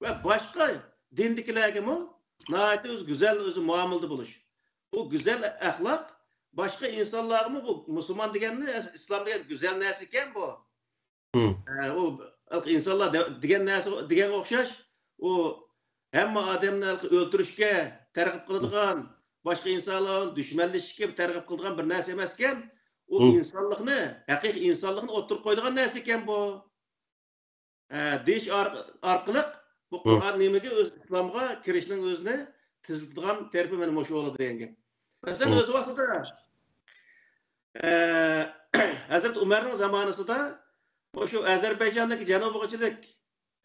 ۋە باشقا دىندىكىلەرگىمۇ ناھايىتى ئۆزى گۈزەل ئۆزى مۇئامىلىدە بولۇش. بۇ گۈزەل ئەخلاق باشقا ئىنسانلارغىمۇ بۇ مۇسۇلمان دېگەننى، ئىسلام دېگەن گۈزەل نەرسە ئىكەن بۇ. ئۇ ئىنسانلار دە- دېگەن نەرسە دېگەنگە ئوخشاش، ئۇ ھەممە ئادەمنى ئۆلتۈرۈشكە تەرغىب قىلىدىغان، باشقا ئىنسانلار بىلەن دۈشمەنلىشىشكە تەرغىب قىلىدىغان بىر نەرسە ئەمەسكەن. ئۇ ئىنسانلىقنى، ھەقىقىي ئىنسانلىقنى ئوتتۇرىغا قويىدىغان نەرسە ئىكەن بۇ. ئە، دېيىش ئار- ئارقىلىق بۇ قۇرئان نېمىگە ئۆز ئىسلامغا كىرىشنىڭ ئۆزىنى تېزلىتىدىغان تەرىپى مانا مۇشۇ بولىدۇ دېگەن گەپ. مەسىلەن، ئۆز ۋاقتىدا، ئە، ھەزرەت ئۆمەرنىڭ زامانىسىدا مۇشۇ ئەزەربەيجاندىكى جەنۇبىغىچىلىك،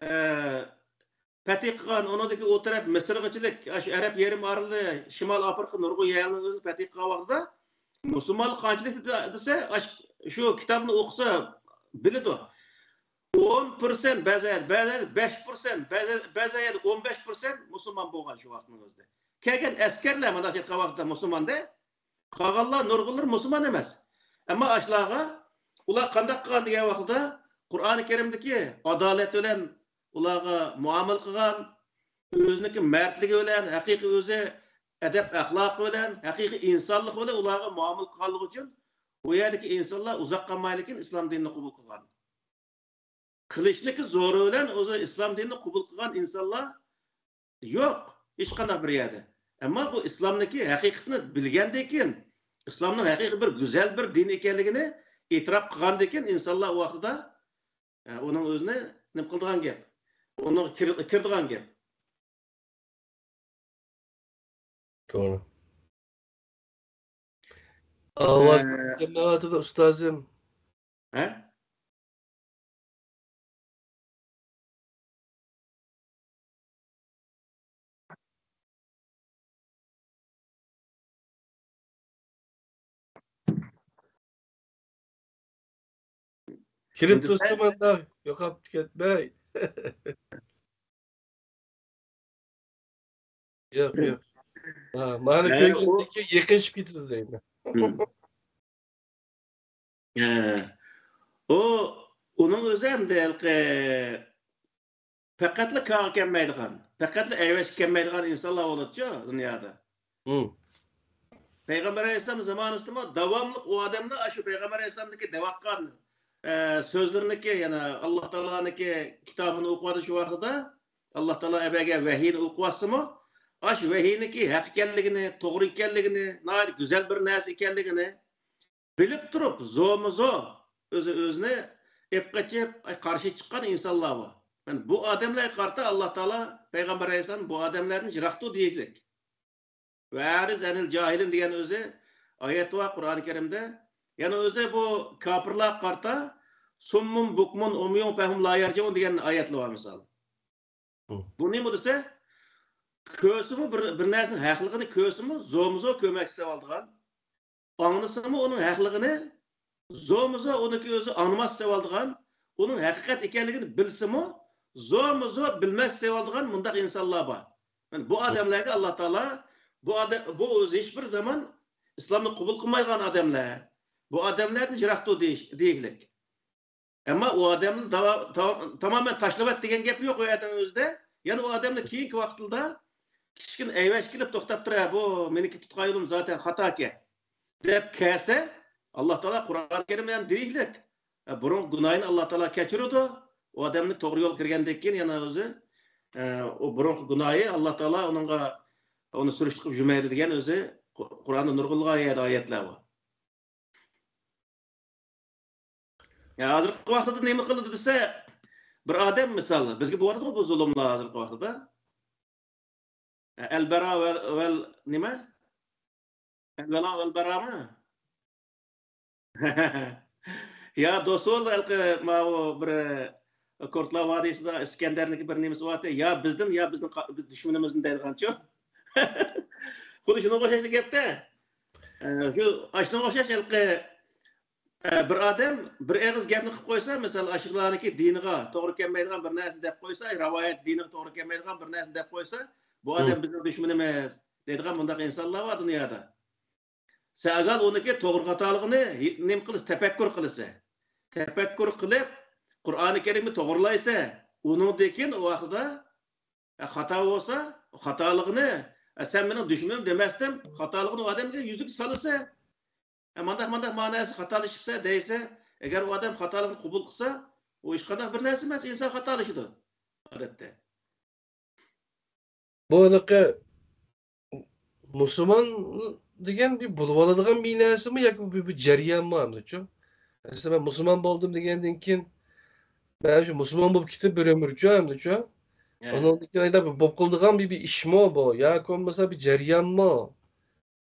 ئە، پەتھى قىلغان، ئۇنىڭدىكى ئۇ تەرەپ مىسىرغىچىلىك، ئاشۇ ئەرەب يېرىم ئارىلى، شىمال ئافرىقا نۇرغۇن يەرلەرنىڭ ئۆزىنى پەتھى قىلغان ۋاقتىدا مۇسۇلمانلار قانچىلىك دېسە، ئاش- شۇ كىتابنى ئوقۇسا بىلىدۇ. ئون پىرسەنت بەزى يەردە، بەزى يەردە بەش پىرسەنت، بەزى، بەزى يەردە ئون بەش پىرسەنت مۇسۇلمان بولغان شۇ ۋاقىتنىڭ ئۆزىدە. كەلگەن ئەسكەرلەر مانا ئېيتقان ۋاقىتتا مۇسۇلماندا، قالغانلار نۇرغۇنلىرى مۇسۇلمان ئەمەس. ئەمما ئاشۇلارغا ئۇلار قانداق قىلغان دېگەن ۋاقىتتا قۇرئانى كەرىمدىكى ئادالەت بىلەن ئۇلارغا مۇئامىلە قىلغان، ئۆزىنىڭكى مەردلىكى بىلەن، ھەقىقىي ئۆزى ئەدەپ ئەخلاقى بىلەن، ھەقىقىي ئىنسانلىقى بىلەن ئۇلارغا مۇئامىلە قىلغانلىقى ئۈچۈن ئۇ يەردىكى ئىنسانلار ئۇزاق قالمايلىكىن ئىسلام دىنىنى قوبۇل قىلغان. قىلىچنىڭكى زورى بىلەن ئۆزى ئىسلام دىنىنى قوبۇل قىلغان ئىنسانلار يوق، ھېچقانداق بىر يەردە. ئەمما بۇ ئىسلامنىڭكى ھەقىقىتىنى بىلگەندىن كېيىن، ئىسلامنىڭ ھەقىقىي بىر گۈزەل بىر دىن ئىكەنلىكىنى ئېتىراپ قىلغاندىن كېيىن، ئىنسانلار ئۇ ۋاقتىدا، ئە، ئۇنىڭ ئۆزىنى نېمە قىلىدىغان گەپ، ئۇنىڭغا كىر-، كىرىدىغان گەپ. توغرا. ئاۋاز ئە، كەلمەيۋاتىدۇ، ئۇستازىم. ھە؟ كىرىپ تۇرسا مانا، يوقاپ كەتمەي. ياق، ياق. ھا، مانا ھە، كۆرگەندىن كېيىن يېقىنلىشىپ كېتىدۇ دەيمەن. ھە. ئۇ، ئۇنىڭ ئۆزى ئەمدى ھېلىقى پەقەتلا كارغا كەلمەيدىغان، پەقەتلا ئەيۋەشكە كەلمەيدىغان ئىنسانلار بولىدۇچۇ دۇنيادا. پەيغەمبەر ئەلەيھىسسالام زامانىسىدىمۇ داۋاملىق ئۇ ئادەملەر ئاشۇ پەيغەمبەر ئەلەيھىسسالامدىكى دەۋاتقان، ئە، سۆزلىرىنىكى، يەنى ئاللا تائالانىڭكى كىتابىنى ئوقۇۋاتىدۇ شۇ ۋاقتىدا. ئاللا تائالا ئەبەرگەن ۋەھىينى ئوقۇۋاتسىمۇ، ئاشۇ ۋەھىينىڭكى ھەق ئىكەنلىكىنى، توغرا ئىكەنلىكىنى، ناھايىتى گۈزەل بىر نەرسە ئىكەنلىكىنى بىلىپ تۇرۇپ، زورمۇ زور ئۆزى ئۆزىنى ئېپ قېچىپ، قارشى چىققان ئىنسانلار بار. يەنى بۇ ئادەملەرگە قارىتا ئاللا تائالا پەيغەمبەر ئەلەيھىسسالام بۇ ئادەملەردىن يىراق تۇر دېيىشلىك. ۋەئەرىز ئەنىل جاھىلىن دېگەن ئۆزى ئايەت بار قۇرئانى كەرىمدە. يەنى ئۆزى بۇ كاپىرلارغا قارىتا سۇممۇن بۇكمۇن ئۇميۇن فەھۇم لا يەرجىئۇن دېگەن ئايەتلەر بار مىسال. بۇ نېمە دېسە، كۆرسىمۇ بىر، بىر نەرسىنىڭ ھەقلىقىنى كۆرسىمۇ زورمۇ زور كۆرمەكچى سەۋالدىغان. ئاڭلىسىمۇ ئۇنىڭ ھەقلىقىنى زورمۇ زور ئۇنىڭكى ئۆزى ئاڭلىماس سەۋالدىغان، ئۇنىڭ ھەقىقەت ئىكەنلىكىنى بىلسىمۇ زورمۇ زور بىلمەس سەۋالدىغان مۇنداق ئىنسانلار بار. يەنى بۇ ئادەملەرگە ئاللا تائالا، بۇ ئادەم، بۇ ئۆزى ھېچ بىر زامان ئىسلامنى قوبۇل قىلمايدىغان ئادەملەر، بۇ ئادەملەردىن يىراق تۇر دېيىش، دېيىگلىك. ئەمما ئۇ ئادەمنى داۋا-، تاۋ-، تامامەن تاشلىۋەت دېگەن گەپ يوق ئۇ يەردىن ئۆزىدە. يەنە ئۇ ئادەمنى كېيىنكى ۋاقىتلىرىدا كىچىككىنە ئەيۋەش كېلىپ توختاپ تۇرۇپ، بۇ مېنىڭكى تۇتقان يولۇم زاتەن خاتاكەن دەپ كەلسە، ئاللا تائالا قۇرئان كەرىم بىلەن دېيىشلىك، ئە، بۇرۇنقى گۇناھىنى ئاللا تائالا كەچۈرىدۇ. ئۇ ئادەمنى توغرا يولغا كىرگەندىن كېيىن يەنە ئۆزى، ئە، ئۇ بۇرۇنقى گۇناھى ئاللا تائالا ئۇنىڭغا، ئۇنى سۈرۈشتە قىلىپ يۈرمەيدۇ دېگەن ئۆزى قۇ-، قۇرئاندا نۇرغۇنلىغان يەردە ئايەتلەر بار. يا، ھازىرقى ۋاقتىدا نېمە قىلىدۇ دېسە، بىر ئادەم مىسال، بىزگە بولۇۋاتىدىغۇ بۇ زۇلۇملار ھازىرقى ۋاقتىدا. ئەلبەرا ۋەل، ۋەل نېمە؟ ئەلۋەلا ۋەلبەرامۇ؟ يا دوستۇم، ھېلىقى ماۋۇ بىر كۇرتلار ۋادىسىدا ئىسكەندەرنىڭكى بىر نېمىسى بارتى. يا بىزدىن، يا بىزنىڭ قا-، بىز دۈشمىنىمىزدىن دەيدىغانچۇ. خۇددى شۇنىڭغا ئوخشاش گەپتە. ئە، شۇ، ئاشۇنىڭغا ئوخشاش ھېلىقى، ئە، بىر ئادەم بىر ئېغىز گەپنى قىلىپ قويسا، مىسال، ئاشۇلارنىڭكى دىنىغا توغرا كەلمەيدىغان بىر نەرسىنى دەپ قويسا، رىۋايەت دىنىغا توغرا كەلمەيدىغان بىر نەرسىنى دەپ قويسا، بۇ ئادەم بىزنىڭ دۈشمىنىمىز دەيدىغان بۇنداق ئىنسانلار بار دۇنيادا. سەن ئاگال ئۇنىڭكى توغرا خاتالىقىنى نېمە قىلىسەن؟ تەپەككۇر قىلىسەن. تەپەككۇر قىلىپ، قۇرئانى كەرىمنى توغرىلايسەن. ئۇنىڭدىن كېيىن ئۇ ۋاقتىدا، ئە، خاتا بولسا، خاتالىقىنى، ئە، سەن مېنىڭ دۈشمىنىم دېمەستىن، خاتالىقىنى ئۇ ئادەمگە يۈزىگە سالىسەن. ئە، مانداق، مانداق مەنىسى خاتالىشىپسەن دەيسەن. ئەگەر ئۇ ئادەم خاتالىقنى قوبۇل قىلسا، ئۇ ھېچقانداق بىر نەرسە ئەمەس، ئىنسان خاتالىشىدۇ ئادەتتە. بۇ ھېلىقى مۇسۇلمان دېگەن بىر بولۇۋالىدىغان بىر نەرسىمۇ ياكى بىر، بىر جەريانمۇ ئەمدىچۇ؟ مەسىلەن، مەن مۇسۇلمان بولدۇم دېگەندىن كېيىن، مەن شۇ مۇسۇلمان بولۇپ كېتىپ بىر ئۆمۈرچۇ ئەمدىچۇ؟ ئۇنىڭدىن كېيىن ئايدا بولۇپ قالىدىغان بىر، بىر ئىشمۇ بۇ ياكى بولمىسا بىر جەريانمۇ؟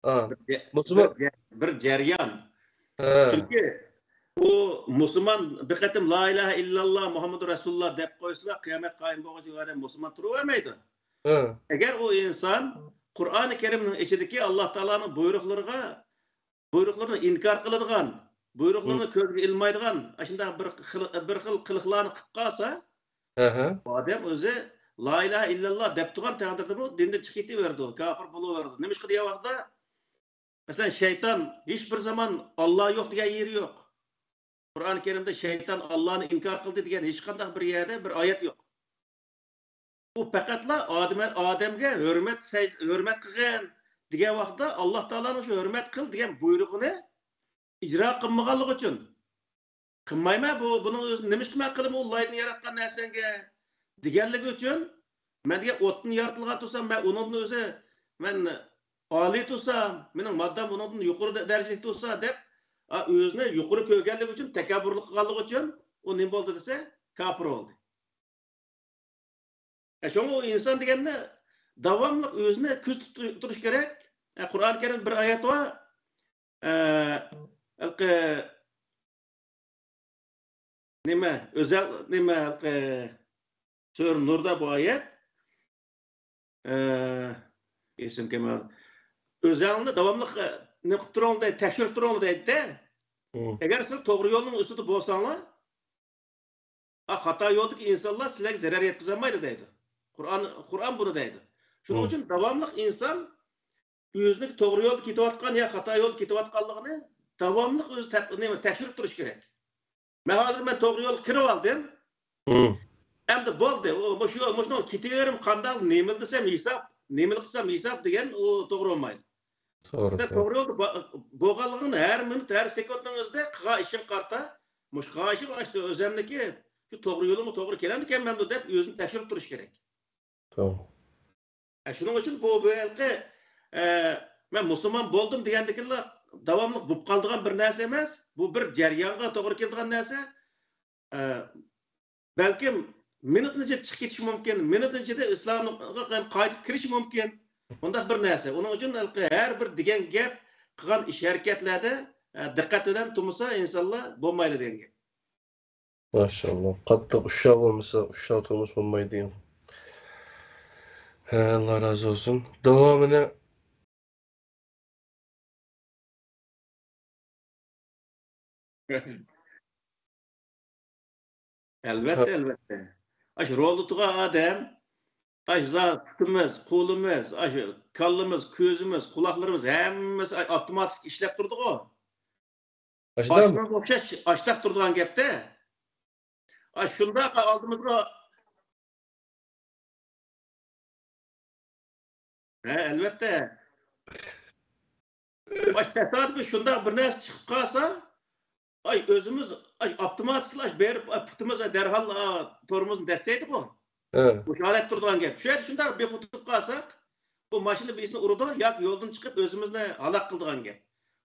ھە. بىر جە- مۇسۇلمان. بىر جە- بىر جەريان. ھە. چۈنكى ئۇ مۇسۇلمان بىر قېتىم لا ئىلاھە ئىللاللا مۇھەممەدۇر رەسۇلۇللا دەپ قويسىلا، قىيامەت قايىم بولغۇچە ئۇ ئادەم مۇسۇلمان تۇرۇۋەرمەيدۇ. ھە. ئەگەر ئۇ ئىنسان قۇرئانى كەرىمنىڭ ئىچىدىكى ئاللا تائالانىڭ بۇيرۇقلىرىغا، بۇيرۇقلىرىنى ئىنكار قىلىدىغان، بۇيرۇقلىرىنى كۆزگە ئىلمايدىغان ئاشۇنداق بىر خىل، بىر خىل قىلىقلارنى قىلىپ قالسا، ئەھە. ئۇ ئادەم ئۆزى لا ئىلاھە ئىللاللا دەپ تۇرغان تەقدىردىمۇ دىندىن چىقىپ كېتىۋېرىدۇ، كاپىر بولۇۋېرىدۇ. نېمىشقا دېگەن ۋاقىتتا، مەسىلەن، شەيتان ھېچ بىر زامان ئاللا يوق دېگەن يېرى يوق. قۇرئان كەرىمدە شەيتان ئاللانى ئىنكار قىلدى دېگەن ھېچقانداق بىر يەردە بىر ئايەت يوق. ئۇ پەقەتلا ئادەم، ئادەمگە ھۆرمەت، ھۆرمەت قىلغىن دېگەن ۋاقىتتا، ئاللا تائالانىڭ شۇ ھۆرمەت قىل دېگەن بۇيرۇقىنى ئىجرا قىلمىغانلىقى ئۈچۈن، قىلمايمەن، بۇ، بۇنىڭ ئۆزىنى نېمىشقا مەن قىلىمەن، ئۇ لايدىن ياراتقان نەرسەڭگە دېگەنلىكى ئۈچۈن، مەن دېگەن ئوتتىن يارىتىلغان تۇرسام، مەن ئۇنىڭدىن ئۆزى، مەن ئالىي تۇرسام، مېنىڭ ماددام ئۇنىڭدىن يۇقىرى دەرىجىلىك تۇرسا دەپ، ئا، ئۆزىنى يۇقىرى كۆرگەنلىكى ئۈچۈن، تەكەببۇرلۇق قىلغانلىقى ئۈچۈن ئۇ نېمە بولدى دېسە، كاپىر بولدى. ئە، شۇڭا ئۇ ئىنسان دېگەننى داۋاملىق ئۆزىنى كۆزىتىپ تۇ-، تۇرۇش كېرەك. ئە، قۇرئان كەرىمدە بىر ئايەت بار. ئە، ھېلىقى نېمە، ئۆزەل، نېمە، ھېلىقى سۈرە نۇردا بۇ ئايەت. ئە، ئېسىمگە كەلمەيدۇ. ئۆزەڭنى داۋاملىق، ئە، نېمە قىلىپ تۇرۇڭ دەيدۇ، تەكشۈرۈپ تۇرۇڭ دەيدۇ-دە. ئەگەر سىز توغرا يولنىڭ ئۈستىدە بولساڭلار، ئا، خاتا يولدىكى ئىنسانلار سىلەرگە زەرەر يەتكۈزەلمەيدۇ دەيدۇ. قۇرئان، قۇرئان بۇنى دەيدۇ. شۇنىڭ ئۈچۈن داۋاملىق ئىنسان ئۆزىنىڭ توغرا يولدا كېتىۋاتقان يا خاتا يولدا كېتىۋاتقانلىقىنى داۋاملىق ئۆزى تەك-، نېمە، تەكشۈرۈپ تۇرۇش كېرەك. مەن ھازىر مەن توغرا يولغا كىرىپ ئالدىم. ئەمدى بولدى. ئۇ، مۇشۇ، مۇشۇنىڭ كېتىۋېرىم قانداق، نېمىلا دېسەم ھېساب، نېمىلا قىلسام ھېساب دېگەن ئۇ توغرا بولمايدۇ. توغرا، سەن توغرا. توغرا يولدا با-، بولغانلىقىڭنى ھەر مىنۇت، ھەر سېكۇنتنىڭ ئۆزىدە قىلغان ئىشىڭغا قارىتا، مۇشۇ قىلغان ئىشىڭ ئاشۇ ئۆزەمنىكى، شۇ توغرا يولۇمغا توغرا كېلەمدىكەنمەندۇ دەپ ئۆزىنى تەكشۈرۈپ تۇرۇش كېرەك. توغرا. ئە، شۇنىڭ ئۈچۈن بۇ، بۇ ھېلىقى، ئە، مەن مۇسۇلمان بولدۇم دېگەندىكىنلا داۋاملىق بولۇپ قالىدىغان بىر نەرسە ئەمەس. بۇ بىر جەريانغا توغرا كېلىدىغان نەرسە. ئە، بەلكىم مىنۇتنىڭ ئىچىدە چىقىپ كېتىشى مۇمكىن، مىنۇتنىڭ ئىچىدە ئىسلامغا قايتىپ كىرىشى مۇمكىن. بۇنداق بىر نەرسە. ئۇنىڭ ئۈچۈن ھېلىقى ھەر بىر دېگەن گەپ، قىلغان ئىش-ھەرىكەتلەردە، ئە، دىققەت بىلەن تۇرمىسا ئىنسانلار بولمايدۇ دېگەن گەپ. ماشائاللا. قاتتىق ئۇششاق بولمىسا، ئۇششاق تۇرمۇش بولمايدۇ. ھە، ئاللا رازى بولسۇن. داۋامىنى. ئەلۋەتتە، ئەلۋەتتە. ئاشۇ رولدا تۇرغان ئادەم، ئاشۇ زات پۇتىمىز، قولىمىز، ئاشۇ كاللىمىز، كۆزىمىز، قۇلاقلىرىمىز ھەممىسى ئاي-، ئاپتوماتىك ئىشلەپ تۇرىدىغۇ. ئاشۇنداق. ئاشۇنىڭغا ئوخشاش ئاشتاق تۇرىدىغان گەپتە. ئاشۇنداق ئالدىمىزغا. ھە، ئەلۋەتتە. ئاش تاسادىپىي شۇنداق بىر نەرسە چىقىپ قالسا، ئاي، ئۆزىمىز، ئاي، ئاپتوماتىكلا بېرىپ، ئاي، پۇتىمىز، ئاي، دەرھال، ئا، تورمۇزنى دەسسەيدىغۇ. ھە. مۇشۇ ھالەتتە تۇرىدىغان گەپ. شۇ يەردە شۇنداق بىخۇد تۇرۇپ قالساق، بۇ ماشىنا بىزنى ئۇرىدۇ ياكى يولدىن چىقىپ ئۆزىمىزنى ھالاك قىلىدىغان گەپ.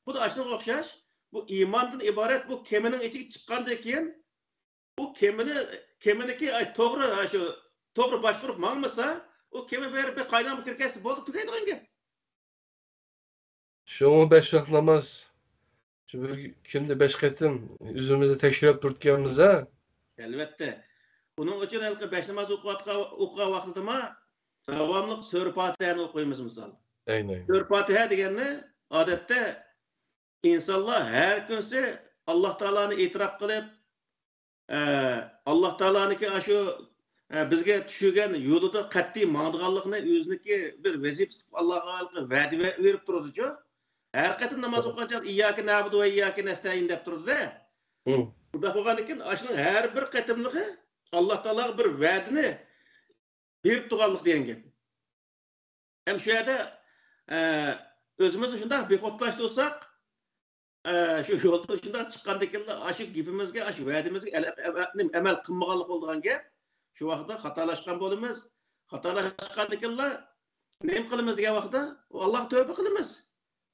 خۇددى ئاشۇنىڭغا ئوخشاش، بۇ ئىماندىن ئىبارەت بۇ كېمىنىڭ ئىچىگە چىققاندىن كېيىن، ئۇ كېمىنى، كېمىنىكى، ئاي، توغرا، ئاي، شۇ توغرا باشقۇرۇپ ماڭمىسا، ئۇ كېمە بېرىپ بىر قاينامغا كىرىپ كەتسە بولدى، تۈگەيدىغان گەپ. شۇڭا بەش ۋاق ناماز، شۇ بىر كۈندە بەش قېتىم ئۆزىمىزنى تەكشۈرۈپ تۇرىدىكەنمىز ھە. ئەلۋەتتە. ئۇنىڭ ئۈچۈن ھېلىقى بەش ناماز ئوقۇۋاتقان، ئوقۇغان ۋاقتىدىمۇ داۋاملىق سۈرە پاتىھەنى ئوقۇيمىز مىسال. ئەينەن. سۈرە پاتىھە دېگەننى ئادەتتە ئىنسانلار ھەر كۈنسى ئاللا تائالانى ئېتىراپ قىلىپ، ئە، ئاللا تائالانىڭكى ئاشۇ، ئە، بىزگە چۈشۈرگەن يولىدا قەتئىي ماڭىدىغانلىقىنى ئۆزىنىڭكى بىر ۋەزىپىسى قىلىپ ئاللاغا ۋەدە بېرىپ تۇرىدۇچۇ. ھەر قېتىم ناماز ئوقۇغان چاغدا «ئىيياكە نەئبۇدۇ ۋە ئىيياكە نەستەئىن» دەپ تۇرىدۇ-دە. مۇنداق بولغاندىكىن، ئاشۇنىڭ ھەر بىر قېتىملىقى ئاللا تائالاغا بىر ۋەدىنى بېرىپ تۇرغانلىق دېگەن گەپ. ھەم شۇ يەردە، ئە، ئۆزىمىزنى شۇنداق بىخۇدلاشتۇرساق، ئە، شۇ يولدا شۇنداق چىققاندىكىنلا، ئاشۇ گېپىمىزگە، ئاشۇ ۋەدىمىزگە ئەل-، ئە-، ئە-، ئەمەل قىلمىغانلىق بولىدىغان گەپ. شۇ ۋاقىتتا خاتالاشقان بولىمىز. خاتالاشقاندىكىنلا نېمە قىلىمىز دېگەن ۋاقىتتا، ئاللاغا تۆبە قىلىمىز.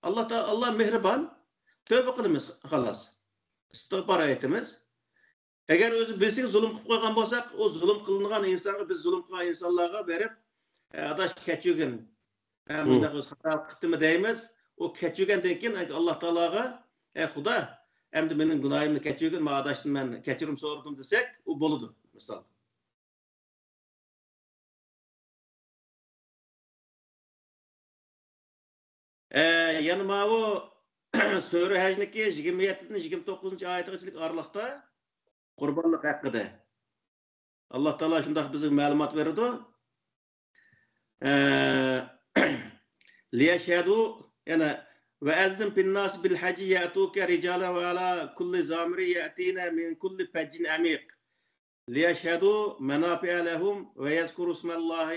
ئاللا تا-، ئاللا مېھرىبان. تۆبە قىلىمىز، خالاس. ئىستىغپار ئېيتىمىز. ئەگەر ئۆزى بىرسىگە زۇلۇم قىلىپ قويغان بولساق، ئۇ زۇلۇم قىلىنغان ئىنسانغا، بىز زۇلۇم قىلغان ئىنسانلارغا بېرىپ، «ئە، ئاداش، كەچۈرگىن. ئە، مۇنداق ئۆزى خاتا قىپتىمەن» دەيمىز. ئۇ كەچۈرگەندىن كېيىن، ئاللا تائالاغا، «ئەي خۇدا، ئەمدى مېنىڭ گۇناھىمنى كەچۈرگىن، مانا ئاداشتىن مەن كەچۈرۈم سورىدىم» دېسەك، ئۇ بولىدۇ، مىسال. ئە، يەنە ماۋۇ سۈرە ھەجنىڭكى يىگىرمە يەتتىدىن يىگىرمە توققۇزىنچى ئايىتىغىچىلىك ئارىلىقتا قۇربانلىق ھەققىدە ئاللا تائالا شۇنداق بىزگە مەلۇمات بېرىدۇ. ئە، لىيەشھەدۇ، يەنە، «ۋەئەززىن فىنناسى بىلھەججى يەئتۇكە رىجالەن ۋەئەلا كۇللى زامىرىن يەئتىينە مىن كۇللى فەججىن ئەمىق. ليشهدوا منافع لهم ويذكروا اسم الله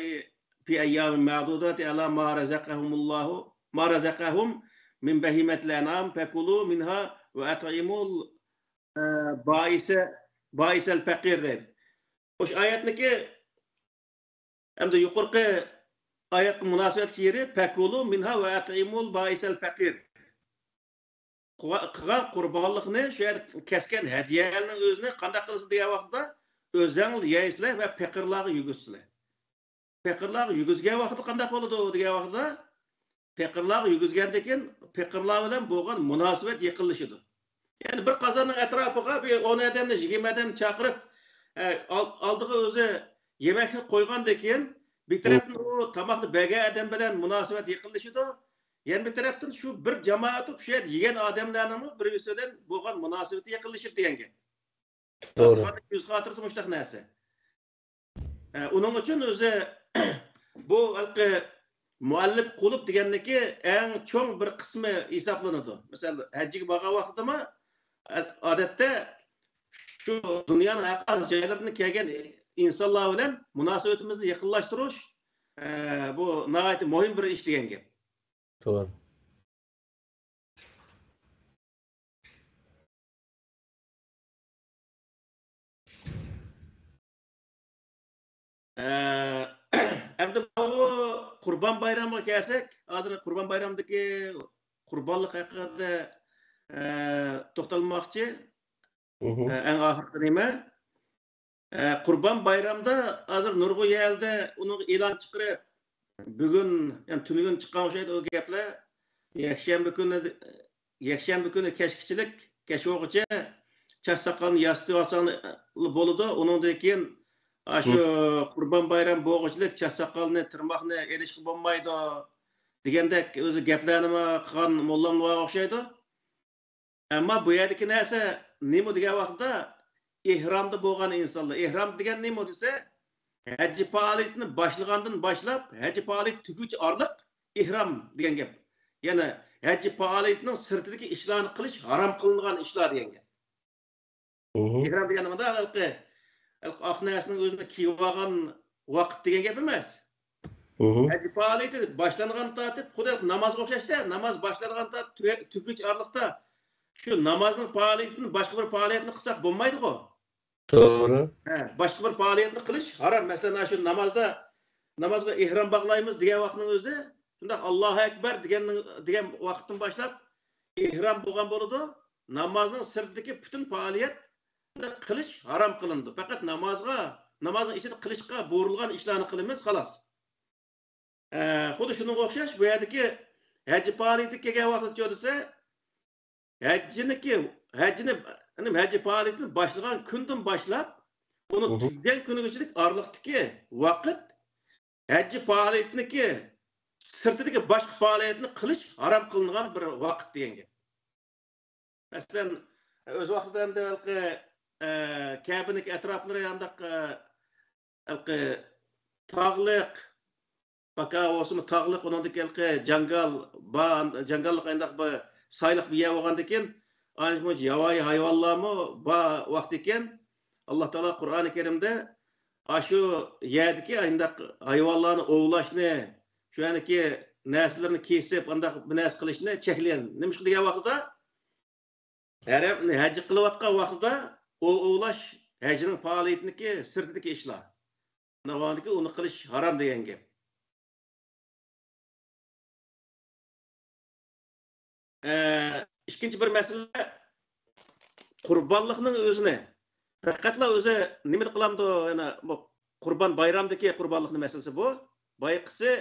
في أيام معدودات على ما رزقهم الله، ما رزقهم من بهيمة الأنعام فكلوا منها وأطعموا ال-، بائس، بائس الفقير» دەيدۇ. مۇشۇ ئايەتنىكى ئەمدى يۇقىرىقى ئايەتكە مۇناسىۋەتلىك يېرى «فكلوا منها وأطعموا البائس الفقير». قىلغان قۇربانلىقنى، شۇ يەردە كەسكەن ھەدىيەنىڭ ئۆزىنى قانداق قىلىسىلەر دېگەن ۋاقىتتا، ئۆزەڭلار يەيسىلەر ۋە پېقىرلارغا يېگۈزىسىلەر. پېقىرلارغا يېگۈزگەن ۋاقىتتا قانداق بولىدۇ دېگەن ۋاقىتتا، پېقىرلارغا يېگۈزگەندىن كېيىن، پېقىرلار بىلەن بولغان مۇناسىۋەت يېقىنلىشىدۇ. يەنى بىر قازاننىڭ ئەتراپىغا بىر ئون ئادەمنى، يىگىرمە ئادەمنى چاقىرىپ، ئە، ئال-، ئالدىغا ئۆزى يېمەكلىك قويغاندىن كېيىن، بىر تەرەپتىن ئۇ تاماقنى بەرگەن ئادەم بىلەن مۇناسىۋەت يېقىنلىشىدۇ، يەنە بىر تەرەپتىن شۇ بىر جامائەت شۇ يەردە يېگەن ئادەملەرنىڭمۇ بىر-بىرسى بىلەن بولغان مۇناسىۋىتى يېقىنلىشىدۇ دېگەن گەپ. توغرا. داستىخاندا يۈز خاتىرىسى مۇشۇنداق نەرسە. ئە، ئۇنىڭ ئۈچۈن ئۆزى بۇ ھېلىقى مۇئەللىپ قۇلۇب دېگەننىكى ئەڭ چوڭ بىر قىسمى ھېسابلىنىدۇ. مەسىلەن، ھەججىگە بارغان ۋاقتىدىمۇ، ئادەتتە شۇ دۇنيانىڭ ھەر قايسى جايلىرىدىن كەلگەن ئىنسانلار بىلەن مۇناسىۋىتىمىزنى يېقىنلاشتۇرۇش، ئە، بۇ ناھايىتى مۇھىم بىر ئىش دېگەن گەپ. توغرا. ئە، ئەمدى بۇ قۇربان بايرامغا كەلسەك، ھازىر قۇربان بايرامدىكى قۇربانلىق ھەققىدە، ئە، توختالماقچى. مھم. ئە، ئەڭ ئاخىرقى نېمە؟ ئە، قۇربان بايرامدا ھازىر نۇرغۇن يەردە ئۇنىڭغا ئېلان چىقىرىپ، بۈگۈن، يەنى تۈنۈگۈن چىققان ئوخشايدۇ ئۇ گەپلەر. يەكشەنبە كۈنى، يەكشەنبە كۈنى كەچكىچىلىك، كەچ بولغۇچە چاچ ساقالنى ياسىتىۋالساڭ بولىدۇ. ئۇنىڭدىن كېيىن، ئاشۇ قۇربان بايرام بولغۇچىلىك چاچ ساقالنى، تىرماقنى ئېلىشقا بولمايدۇ دېگەندەك ئۆزى گەپلەرنىمۇ قىلغان موللاملار ئوخشايدۇ. ئەمما بۇ يەردىكى نەرسە نېمە دېگەن ۋاقىتتا، ئېھرامدا بولغان ئىنسانلار. ئېھرام دېگەن نېمە دېسە، ھەج پائالىيىتىنى باشلىغاندىن باشلاپ، ھەج پائالىيىتى تۈگىگۈچە ئارىلىق ئېھرام دېگەن گەپ. يەنى ھەج پائالىيىتىنىڭ سىرتىدىكى ئىشلارنى قىلىش ھارام قىلىنغان ئىشلار دېگەن گەپ. مھم. ئېھرام دېگەن مۇنداق ھېلىقى، ھېلىقى ئاق نەرسىنىڭ ئۆزىنى كىيىۋالغان ۋاقىت دېگەن گەپ ئەمەس. مھم. ھەج پائالىيىتى باشلانغان تارتىپ، خۇددى نامازغا ئوخشاشتە، ناماز باشلانغان تارتىپ تۈگە-، تۈگىگۈچە ئارىلىقتا شۇ نامازنىڭ پائالىيىتىدىن باشقا بىر پائالىيەتنى قىلساق بولمايدىغۇ؟ توغرا. ھە، باشقا بىر پائالىيەتنى قىلىش ھارام. مەسىلەن، شۇ نامازدا، نامازغا ئېھرام باغلايمىز دېگەن ۋاقىتنىڭ ئۆزى، شۇنداق «ئاللاھۇ ئەكبەر» دېگەن، دېگەن ۋاقىتتىن باشلاپ ئېھرام بولغان بولىدۇ. نامازنىڭ سىرتىدىكى پۈتۈن پائالىيەت قىلىش ھارام قىلىنىدۇ. پەقەت نامازغا، نامازنىڭ ئىچىدە قىلىشقا بۇيرۇلغان ئىشلارنى قىلىمىز، خالاس. ئە، خۇددى شۇنىڭغا ئوخشاش، بۇ يەردىكى ھەج پائالىيىتىگە كەلگەن ۋاقتىچۇ دېسە، ھەججىنىڭكى، ھەججىنى، يەنى ھەج پائالىيىتىنى باشلىغان كۈندىن باشلاپ، ئۇنى مھم. تۈگىگەن كۈنىگىچىلىك ئارىلىقتىكى ۋاقىت ھەج پائالىيىتىنىڭكى سىرتىدىكى باشقا پائالىيەتنى قىلىش ھارام قىلىنغان بىر ۋاقىت دېگەن گەپ. مەسىلەن، ئۆز ۋاقتىدا ئەمدى ھېلىقى، ئە، كەبىنىڭ ئەتراپلىرى ئانداق، ئە، ھېلىقى تاغلىق، پاكا بولسىمۇ تاغلىق، ئۇنىڭدىكى ھېلىقى جاڭگال، با-، جاڭگاللىق ئانداق بىر سايلىق بىر يەر بولغاندىكىن، ئانچە-مۇنچە ياۋايى ھايۋانلارمۇ بار ۋاقتىكەن. ئاللا تائالا قۇرئانى كەرىمدە ئاشۇ يەردىكى ئانداق ھايۋانلارنى ئوۋلاشنى، شۇ يەردىكى نەرسىلىرىنى كېسىپ، ئانداق بىر نەرسە قىلىشنى چەكلىگەن. نېمىشقا دېگەن ۋاقتىدا، ھەرەم، ھەج قىلىۋاتقان ۋاقتىدا ئوۋ ئوۋلاش ھەجنىڭ پائالىيىتىنىڭكى سىرتىدىكى ئىشلار. ناۋاندىكى ئۇنى قىلىش ھارام دېگەن گەپ. ئە، ئىككىنچى بىر مەسىلە، قۇربانلىقنىڭ ئۆزىنى، پەقەتلا ئۆزى نېمىدە قىلامدۇ؟ يەنە بۇ قۇربان بايرامدىكى قۇربانلىقنىڭ مەسىلىسى بۇ. بايىقىسى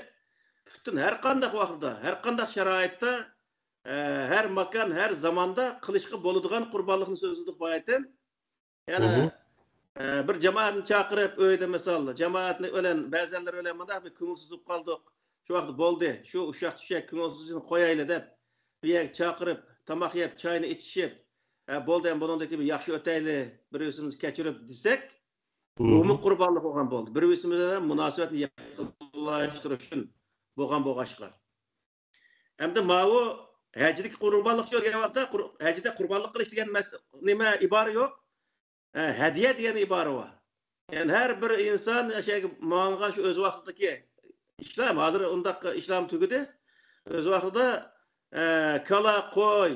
پۈتۈن ھەر قانداق ۋاقىتتا، ھەر قانداق شارائىتتا، ئە، ھەر ماكان، ھەر زاماندا قىلىشقا بولىدىغان قۇربانلىقنى سۆزلىدۇق بايىتىن. يەنە، ئە، بىر جامائەتنى چاقىرىپ، ئۆيدە مىسال، جامائەتنى بىلەن، بەزەنلىرى بىلەن مۇنداق بىر كۆڭۈلسىزلىنىپ قالدۇق. شۇ ۋاقىتتا بولدى، شۇ ئۇششاق-چۈششەك كۆڭۈلسىزلىكنى قويايلى دەپ، بۇ يەرگە چاقىرىپ، تاماق يەپ، چاينى ئىچىشىپ، ئە، بولدى، ئەمدى بۇنىڭدىن كېيىن بىر ياخشى ئۆتەيلى، بىر-بىرىمىزنى كەچۈرۈپ دېسەك، بۇمۇ قۇربانلىق بولغان بولدى. بىر-بىرىمىز بىلەن مۇناسىۋەتنى يېقىنلاشتۇرۇش ئۈچۈن بولغان بولغاچقا. ئەمدى ماۋۇ ھەجدىكى قۇربانلىق دېگەن ۋاقىتتا، قۇر-، ھەجدە قۇربانلىق قىلىش دېگەن مەس-، نېمە ئىبارە يوق. ئە، ھەدىيە دېگەن ئىبارە بار. يەنى ھەر بىر ئىنسان ئەشەگە ماڭغان شۇ ئۆز ۋاقتىدىكى ئىشلار، ھازىر ئۇنداق ئىشلارمۇ تۈگىدى. ئۆز ۋاقتىدا، ئە، كالا، قوي،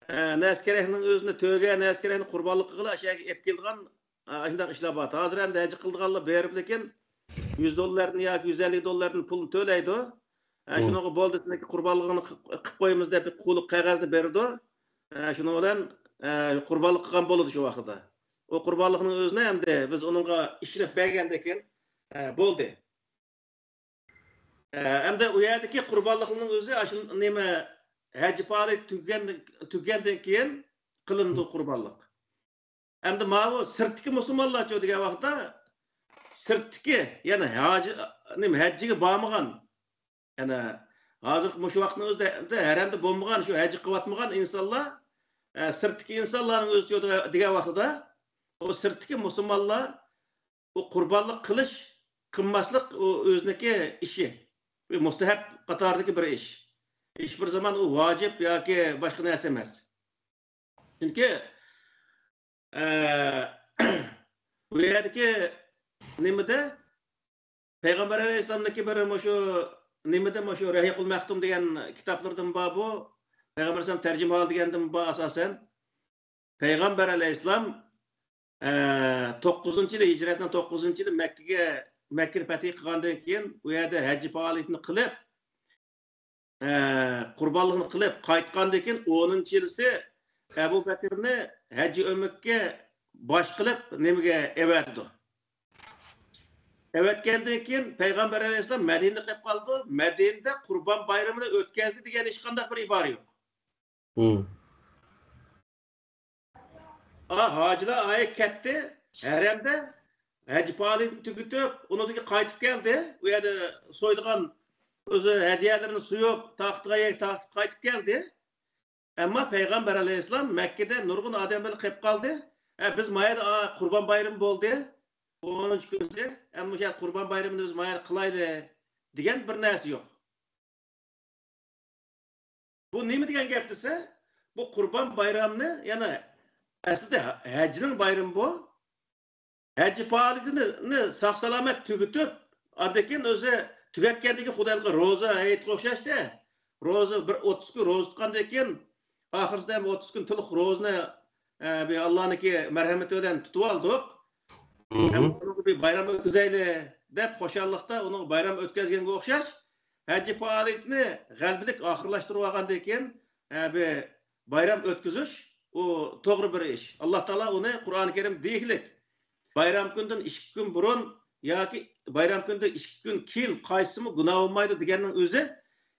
ئە، نەرسە-كېرەكنىڭ ئۆزىنى، تۆگە نەرسە-كېرەكنى قۇربانلىق قىلغىلى ئەشەگە ئېلىپ كېلىدىغان، ئە، ئاشۇنداق ئىشلار بار. ھازىر ئەمدى ھەج قىلىدىغانلار بېرىپ، لېكىن يۈز دوللاردىن ياكى يۈز ئەللىك دوللاردىن پۇلنى تۆلەيدۇ. ئە، شۇنىڭغا بولدى، سېنىڭكى قۇربانلىقىڭنى قىپ، قىپ قويىمىز دەپ بىر قۇلۇپ قەغەزنى بېرىدۇ. ئە، شۇنىڭ بىلەن، ئە، قۇربانلىق قىلغان بولىدۇ شۇ ۋاقتىدا. ئۇ قۇربانلىقنىڭ ئۆزىنى ئەمدى بىز ئۇنىڭغا ئىشىنىپ بەرگەندىن كېيىن، ئە، بولدى. ئە، ئەمدى ئۇ يەردىكى قۇربانلىقنىڭ ئۆزى ئاشۇ نېمە، ھەج پائالىيىتى تۈگىگەندىن، تۈگىگەندىن كېيىن قىلىنىدۇ قۇربانلىق. ئەمدى ماۋۇ سىرتتىكى مۇسۇلمانلارچۇ دېگەن ۋاقىتتا، سىرتتىكى، يەنى ھاجى، نېمە، ھەججىگە بارمىغان، يەنى ھازىرقى مۇشۇ ۋاقىتنىڭ ئۆزىدە ھەرەمدە بولمىغان، شۇ ھەج قىلىۋاتمىغان ئىنسانلار، ئە، سىرتتىكى ئىنسانلارنىڭ ئۆزىچۇ دېگەن ۋاقتىدا، ئۇ سىرتتىكى مۇسۇلمانلار ئۇ قۇربانلىق قىلىش، قىلماسلىق ئۇ ئۆزىنىڭكى ئىشى. بىر مۇستەھەب قاتارىدىكى بىر ئىش. ھېچ بىر زامان ئۇ ۋاجىپ ياكى باشقا نەرسە ئەمەس. چۈنكى، ئە، بۇ يەردىكى نېمىدە پەيغەمبەر ئەلەيھىسسالامنىڭكى بىر مۇشۇ نېمىدە، مۇشۇ رەھىقۇل مەختۇم دېگەن كىتابلىرىدىن بار بۇ. پەيغەمبەر ئەلەيھىسسالام تەرجىمىھالى دېگەندىن بار ئاساسەن. پەيغەمبەر ئەلەيھىسسالام، ئە، توققۇزىنچى يىلى، ھىجرەتنىڭ توققۇزىنچى يىلى مەككىگە، مەككىنى پەتھى قىلغاندىن كېيىن، ئۇ يەردە ھەججى پائالىيىتىنى قىلىپ، ئە، قۇربانلىقنى قىلىپ قايتقاندىن كېيىن، ئونىنچى يىلىسى ئەبۇ بەكرىنى ھەججى ئۆمرىگە باش قىلىپ، نېمىگە ئەۋەتىدۇ. ئەۋەتكەندىن كېيىن، پەيغەمبەر ئەلەيھىسسالام مەدىنىدە قېلىپ قالىدۇ. مەدىنىدە قۇربان بايرىمىنى ئۆتكەزدى دېگەن ھېچقانداق بىر ئىبارە يوق. ئا، ھاجىلار ئايە كەتتى. ھەرەمدە ھەج پائالىيىتىنى تۈگىتىپ، ئۇنىڭدىن كېيىن قايتىپ كەلدى. ئۇ يەردە سويىدىغان ئۆزى ھەدىيەلىرىنى سويۇپ، تارقىتىدىغان يەرگە تارقىتىپ قايتىپ كەلدى. ئەمما پەيغەمبەر ئەلەيھىسسالام مەككىدە نۇرغۇن ئادەم بىلەن قېلىپ قالدى. ئە، بىز ما يەردە، ئا، قۇربان بايرىمى بولدى، ئونىنچى كۈنى، ئەمما مۇشۇ قۇربان بايرىمىنى بىز ما يەردە قىلايلى دېگەن بىر نەرسە يوق. بۇ نېمە دېگەن گەپ دېسە، بۇ قۇربان بايرامنى، يەنى ئەسلىدە ھە-، ھەجنىڭ بايرىمى بۇ. ھەج پائالىيىتىنى ساق-سالامەت تۈگىتىپ، ئاندىن كېيىن ئۆزى تۈگەتكەندىن كېيىن خۇدايلىققا روزا ھېيتقا ئوخشاشتى. روزا بىر ئوتتۇز كۈن روزا تۇتقاندىن كېيىن، ئاخىرسىدا ھەم ئوتتۇز كۈن تولۇق روزىنى، ئە، بىر ئاللانىڭكى مەرھەمىتى بىلەن تۇتۇۋالدۇق. ھەم ئۇنىڭغا بىر بايرام ئۆتكۈزەيلى دەپ، خۇشاللىقتا ئۇنىڭغا بايرام ئۆتكۈزگەنگە ئوخشاش، ھەج پائالىيىتىنى غەلىبىلىك ئاخىرلاشتۇرۇۋالغاندىن كېيىن، ئە، بىر بايرام ئۆتكۈزۈش، ئۇ توغرا بىر ئىش. ئاللا تائالا ئۇنى قۇرئانى كەرىمدە دېگۈلۈك، بايرام كۈندىن ئىككى كۈن بۇرۇن ياكى بايرام كۈندىن ئىككى كۈن كېيىن قايسىسىمۇ گۇناھ بولمايدۇ دېگەننىڭ ئۆزى،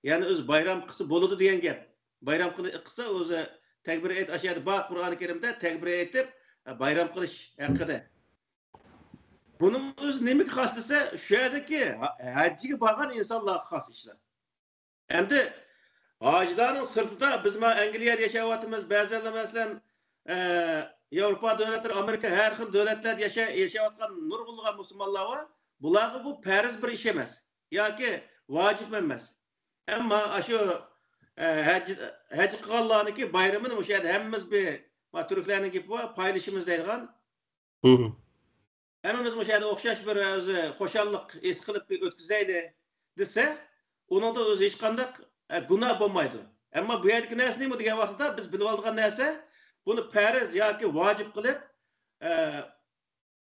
يەنى ئۆزى بايرام قىلسا بولىدۇ دېگەن گەپ. بايرام قىل-، قىلسا ئۆزى تەكبىر ئېيت-، ئاشۇ يەردە بار قۇرئانى كەرىمدە تەكبىر ئېيتىپ، ئە، بايرام قىلىش ھەققىدە. بۇنىڭ ئۆزى نېمىگە خاس دېسە، شۇ يەردىكى ھە-، ھەججىگە بارغان ئىنسانلارغا خاس ئىشلار. ئەمدى ھاجىلارنىڭ سىرتىدا بىز مانا ئەنگلىيەدە ياشاۋاتىمىز، بەزىلەر مەسىلەن، ئە، ياۋروپا دۆلەتلىرى، ئامېرىكا، ھەر خىل دۆلەتلەردە ياشا-، ياشاۋاتقان نۇرغۇنلىغان مۇسۇلمانلار بار. بۇلارغا بۇ پەرز بىر ئىش ئەمەس. ياكى ۋاجىپ ئەمەس. ئەمما ئاشۇ، ئە، ھەج، ھەج قىلغانلارنىڭكى بايرىمىنى مۇشۇ يەردە ھەممىمىز بىر، ما، تۈركلەرنىڭ گېپى بار، پايلىشىمىز دەيدىغان. ھەممىمىز مۇشۇ يەردە ئوخشاش بىر ئۆزى خۇشاللىق ھېس قىلىپ بىر ئۆتكۈزەيلى دېسە، ئۇنىڭدا ئۆزى ھېچقانداق، ئە، گۇناھ بولمايدۇ. ئەمما بۇ يەردىكى نەرسە نېمە دېگەن ۋاقىتتا، بىز بىلىۋالىدىغان نەرسە، بۇنى پەرز ياكى ۋاجىپ قىلىپ، ئە،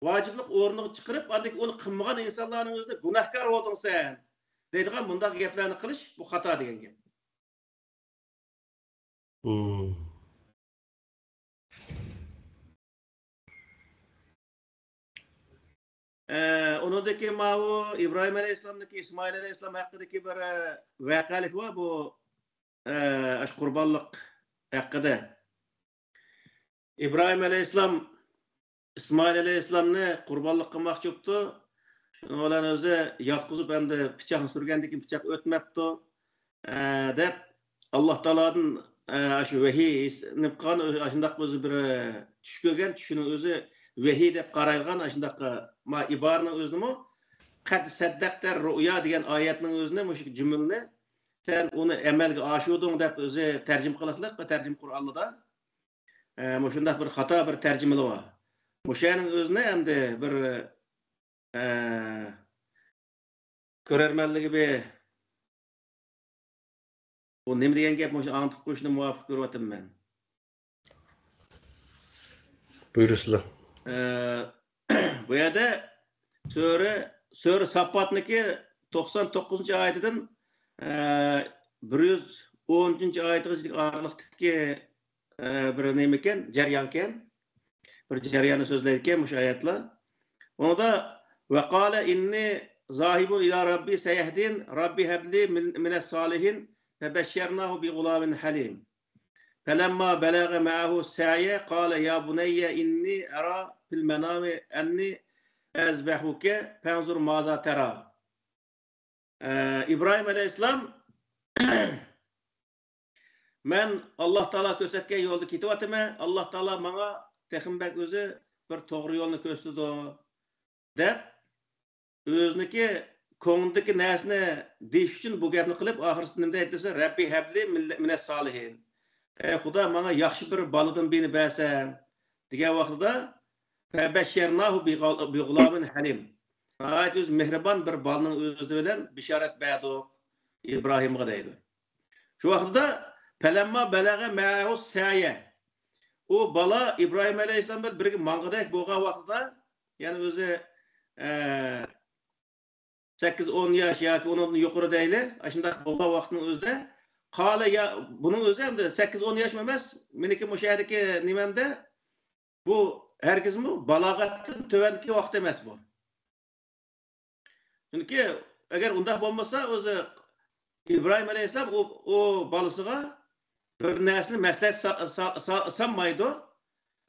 ۋاجىپلىق ئورنىغا چىقىرىپ، ئاندىن كېيىن ئۇنى قىلمىغان ئىنسانلارنىڭ ئۆزىدە گۇناھكار بولدۇڭ سەن دەيدىغان بۇنداق گەپلەرنى قىلىش، بۇ خاتا دېگەن گەپ. مم. ئە، ئۇنىڭدىكى ماۋۇ ئىبراھىم ئەلەيھىسسالامدىكى ئىسمائىل ئەلەيھىسسالام ھەققىدىكى بىر، ئە، ۋەقەلىك بار بۇ، ئە، ئاشۇ قۇربانلىق ھەققىدە. ئىبراھىم ئەلەيھىسسالام ئىسمائىل ئەلەيھىسسالامنى قۇربانلىق قىلماقچى بوپتۇ. شۇنىڭ بىلەن ئۆزى ياتقۇزۇپ، ئەمدى پىچاقنى سۈرگەندىن كېيىن پىچاق ئۆتمەپتۇ، ئە، دەپ، ئاللا تائالادىن، ئە، شۇ ۋەھىي نېمە قىلغان، ئاشۇنداق ئۆزى بىر، ئە، چۈش كۆرگەن، چۈشىنىڭ ئۆزى ۋەھىي دەپ قارايدىغان، ئاشۇنداق، ما، ئىبارىنىڭ ئۆزىنىمۇ، قەد سەددەقتە رۇئيا دېگەن ئايەتنىڭ ئۆزىنى، مۇشۇ جۈملىنى، سەن ئۇنى ئەمەلگە ئاشۇردۇڭ دەپ ئۆزى تەرجىمە قىلىقلىق، تەرجىمە قۇرئانلىدا. ئە، مۇشۇنداق بىر خاتا بىر تەرجىمىلىرى بار. مۇشۇنىڭ ئۆزىنى ئەمدى بىر، ئە، كۆرەرمەنلىكى بىر، بۇ نېمە دېگەن گەپ، مۇشۇ ئاڭلىتىپ قويۇشنى مۇۋاپىق كۆرۈۋاتىمەن. بۇيرۇسىلا. ئە، بۇ يەردە سۈرە، سۈرە ساپپاتنىكى توقسان توققۇزىنچى ئايىتىدىن، ئە، بىر يۈز ئون ئۈچىنچى ئايىتىغىچە ئارىلىقتىكى، ئە، بىر نېمىكەن، جەريانكەن. بىر جەرياننى سۆزلەيدىكەن مۇشۇ ئايەتلەر. ئۇنىڭدا، «وقال إني ذاهب إلى ربي سيهدين، رب هب لي من، من الصالحين، فبشرناه بغلام حليم. فلما بلغ معه السعي قال يا بني إني أرى في المنام أني أذبحك فانظر ماذا ترى.» ئە، ئىبراھىم ئەلەيھىسسالام، مەن ئاللا تائالا كۆرسەتكەن يولدا كېتىۋاتىمەن، ئاللا تائالا ماڭا تېخىمۇ بەك ئۆزى بىر توغرا يولنى كۆرسىتىدۇ، دەپ، ئۆزىنىڭكى كۆڭلىدىكى نەرسىنى دېيىش ئۈچۈن بۇ گەپنى قىلىپ، ئاخىرسىدا نېمە دەيدۇ دېسە، رەببى ھەبلى مىنەس سالىھىن. ئەي خۇدا، ماڭا ياخشى بىر بالىدىن بىرنى بەرسەڭ، دېگەن ۋاقتىدا، فەبەششەرناھۇ بىغۇلامىن ھەلىم. ناھايىتى ئۆزى مېھرىبان بىر بالىنىڭ ئۆزى بىلەن بېشارەت بەردۇق ئىبراھىمغا دەيدۇ. شۇ ۋاقىتتا، پەلەمما بەلەغە مەئەھۇ سەيە. ئۇ بالا ئىبراھىم ئەلەيھىسسالام بىلەن بىرگە ماڭغۇدەك بولغان ۋاقتىدا، يەنى ئۆزى، ئە، سەككىز، ئون ياش ياكى ئۇنىڭدىن يۇقىرى دەيلى، ئاشۇنداق بولغان ۋاقىتنىڭ ئۆزىدە، قالە يا، بۇنىڭ ئۆزى ئەمدى سەككىز، ئون ياشمۇ ئەمەس، مېنىڭكى مۇشۇ يەردىكى نېمەمدە، بۇ ھەرگىزمۇ بالاغەتتىن تۆۋەنكى ۋاقىت ئەمەس بۇ. چۈنكى ئەگەر ئۇنداق بولمىسا، ئۆزى ئىبراھىم ئەلەيھىسسالام ئۇ، ئۇ بالىسىغا بىر نەرسىنى مەسلىھەت سا-، سا-، سا-، سالمايدۇ.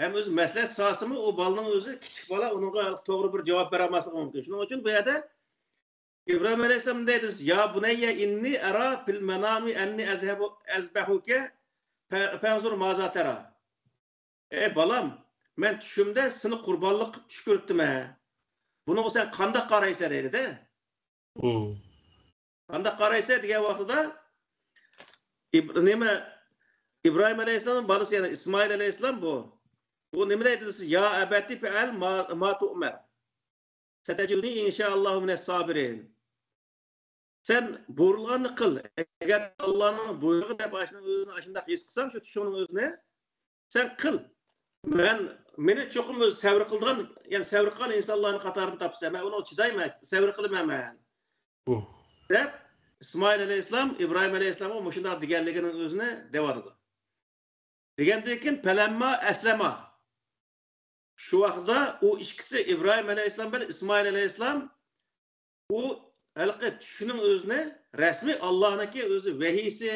ھەم ئۆزى مەسلىھەت سالسىمۇ، ئۇ بالىنىڭ ئۆزى كىچىك بالا، ئۇنىڭغا توغرا بىر جاۋاب بېرەلمەسلىكى مۇمكىن. شۇنىڭ ئۈچۈن بۇ يەردە ئىبراھىم ئەلەيھىسسالام دەيدۇ، يا بۇنەييە ئىننى ئەرا فىل مەنامى ئەننى ئەزھەبۇ-، ئەزبەھۇكە فە-، فەنزۇر مازا تەرا. ئەي بالام، مەن چۈشۈمدە سېنى قۇربانلىق قىلىپ چۈش كۆرۈپتىمەن. بۇنىڭغا سەن قانداق قارايسەن دەيدۇ-دە. مم. قانداق قارايسەن دېگەن ۋاقتىدا، ئىب-، نېمە، ئىبراھىم ئەلەيھىسسالامنىڭ بالىسى، يەنى ئىسمائىل ئەلەيھىسسالام بۇ. ئۇ نېمە دەيدۇ دېسە، يا ئەبەتى فەئەل ما، ما تۇئمەر. سەتەجىدۇنى ئىنشائاللاھۇ مىنەس سابىرىن. سەن بۇيرۇلغاننى قىل. ئەگەر ئاللانىڭ بۇيرۇقى دەپ ئاشۇنىڭ ئۆزىنى ئاشۇنداق ھېس قىلساڭ، شۇ چۈشۈڭنىڭ ئۆزىنى، سەن قىل. مەن، مېنى چوقۇم ئۆزى سەۋر قىلىدىغان، يەنى سەۋر قىلغان ئىنسانلارنىڭ قاتارىدا تاپىسەن. مەن ئۇنىڭغا چىدايمەن، سەۋر قىلىمەن مەن. مم. دەپ، ئىسمائىل ئەلەيھىسسالام ئىبراھىم ئەلەيھىسسالامغا مۇشۇنداق دېگەنلىكىنىڭ ئۆزىنى دەۋاتىدۇ. دېگەندىن كېيىن، پەلەمما ئەسلەما. شۇ ۋاقىتتا ئۇ ئىككىسى، ئىبراھىم ئەلەيھىسسالام بىلەن ئىسمائىل ئەلەيھىسسالام، ئۇ ھېلىقى چۈشىنىڭ ئۆزىنى رەسمىي ئاللانىڭكى ئۆزى ۋەھىيسى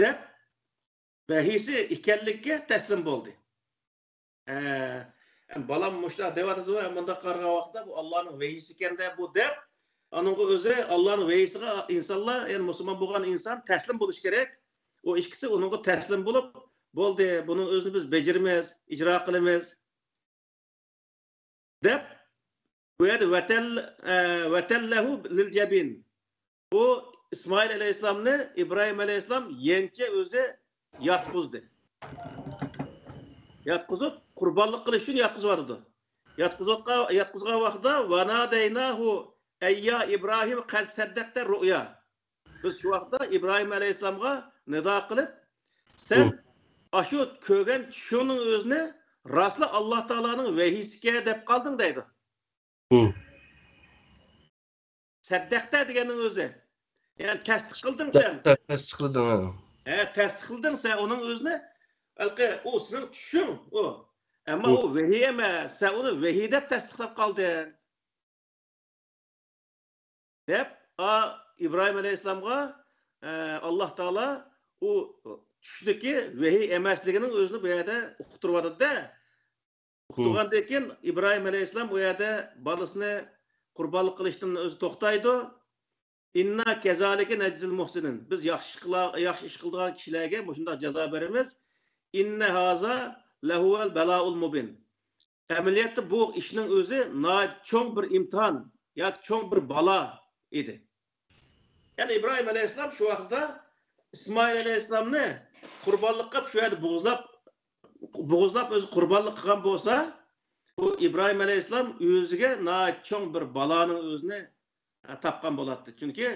دەپ، ۋەھىيسى ئىكەنلىكىگە تەسلىم بولدى. ئە، بالام مۇشۇنداق دەۋاتىدۇ، مۇنداق قارىغان ۋاقىتتا بۇ ئاللانىڭ ۋەھىيسى ئىكەن-دە بۇ دەپ، ئانىڭغا ئۆزى ئاللانىڭ ۋەھىيسىگە ئىنسانلار، يەنى مۇسۇلمان بولغان ئىنسان تەسلىم بولۇشى كېرەك. ئۇ ئىككىسى ئۇنىڭغا تەسلىم بولۇپ، بولدى، بۇنىڭ ئۆزىنى بىز بېجىرىمىز، ئىجرا قىلىمىز، دەپ، بۇ يەردە ۋەتەل-، ئە، ۋەتەللەھۇ لىل جەبىن. ئۇ ئىسمائىل ئەلەيھىسسالامنى ئىبراھىم ئەلەيھىسسالام يەنچە ئۆزى ياتقۇزدى. ياتقۇزۇپ، قۇربانلىق قىلىش ئۈچۈن ياتقۇزۇۋاتىدۇ. ياتقۇزۇۋاتقان، ياتقۇزغان ۋاقتىدا، «ۋەنادەيناھۇ ئەييا ئىبراھىم قەد سەددەقتە رۇئيا.» بىز شۇ ۋاقىتتا ئىبراھىم ئەلەيھىسسالامغا نىدا قىلىپ، «سەن ئاشۇ كۆرگەن چۈشۈڭنىڭ ئۆزىنى راسلا ئاللا تائالانىڭ ۋەھىيسىكەن دەپ قالدىڭ» دەيدۇ. سەددەقتە دېگەننىڭ ئۆزى. يەنى تەستىق قىلدىڭ سەن. تەستىق قىلدىڭ، ھە. ھە، تەستىق قىلدىڭ سەن ئۇنىڭ ئۆزىنى. ھېلىقى ئۇ سېنىڭ چۈشۈڭ ئۇ. ئەمما ئۇ ۋەھىي ئەمەس. سەن ئۇنى ۋەھىي دەپ تەستىقلاپ قالدىڭ. دەپ، ئا، ئىبراھىم ئەلەيھىسسالامغا، ئە، ئاللا تائالا ئۇ چۈشتىكى ۋەھىي ئەمەسلىكىنىڭ ئۆزىنى بۇ يەردە ئۇقتۇرۇۋاتىدۇ-دە. ئۇقتۇرغاندىن كېيىن ئىبراھىم ئەلەيھىسسالام ئۇ يەردە بالىسىنى قۇربانلىق قىلىشتىن ئۆزى توختايدۇ. «ئىننا كەزالىكە نەجزىل مۇھسىنىن.» بىز ياخشى ئىش قىلا-، ياخشى ئىش قىلىدىغان كىشىلەرگە مۇشۇنداق جازا بېرىمىز. «ئىننە ھازا لەھۇۋەل بەلائۇل مۇبىن.» ئەمەلىيەتتە بۇ ئىشنىڭ ئۆزى ناھايىتى چوڭ بىر ئىمتىھان ياكى چوڭ بىر بالا ئىدى. يەنى ئىبراھىم ئەلەيھىسسالام شۇ ۋاقىتتا ئىسمائىل ئەلەيھىسسالامنى قۇربانلىق قىلىپ، شۇ يەردە بوغۇزلاپ، بوغۇزلاپ ئۆزى قۇربانلىق قىلغان بولسا، بۇ ئىبراھىم ئەلەيھىسسالام ئۆزىگە ناھايىتى چوڭ بىر بالانىڭ ئۆزىنى، ھە، تاپقان بولاتتى. چۈنكى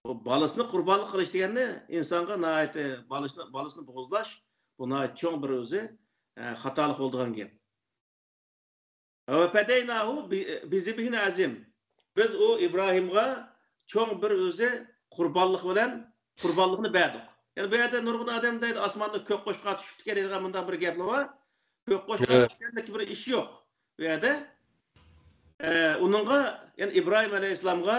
بۇ بالىسىنى قۇربانلىق قىلىش دېگەننى ئىنسانغا ناھايىتى، بالىسىنى، بالىسىنى بوغۇزلاش، بۇ ناھايىتى چوڭ بىر ئۆزى، ھە، خاتالىق بولىدىغان گەپ. «ۋە پەدەيناھۇ بىزىبھىن ئەزىم.» بىز ئۇ ئىبراھىمغا چوڭ بىر ئۆزى قۇربانلىق بىلەن قۇربانلىقنى بەردۇق. يەنى بۇ يەردە نۇرغۇن ئادەم دەيدۇ، ئاسماندا كۆك قوشقار چۈشۈپتىكەن دەيدىغان مۇنداق بىر گەپلەر بار. كۆك قوشقار چۈشكەندەك بىر ئىش يوق بۇ يەردە. ئە، ئۇنىڭغا، يەنى ئىبراھىم ئەلەيھىسسالامغا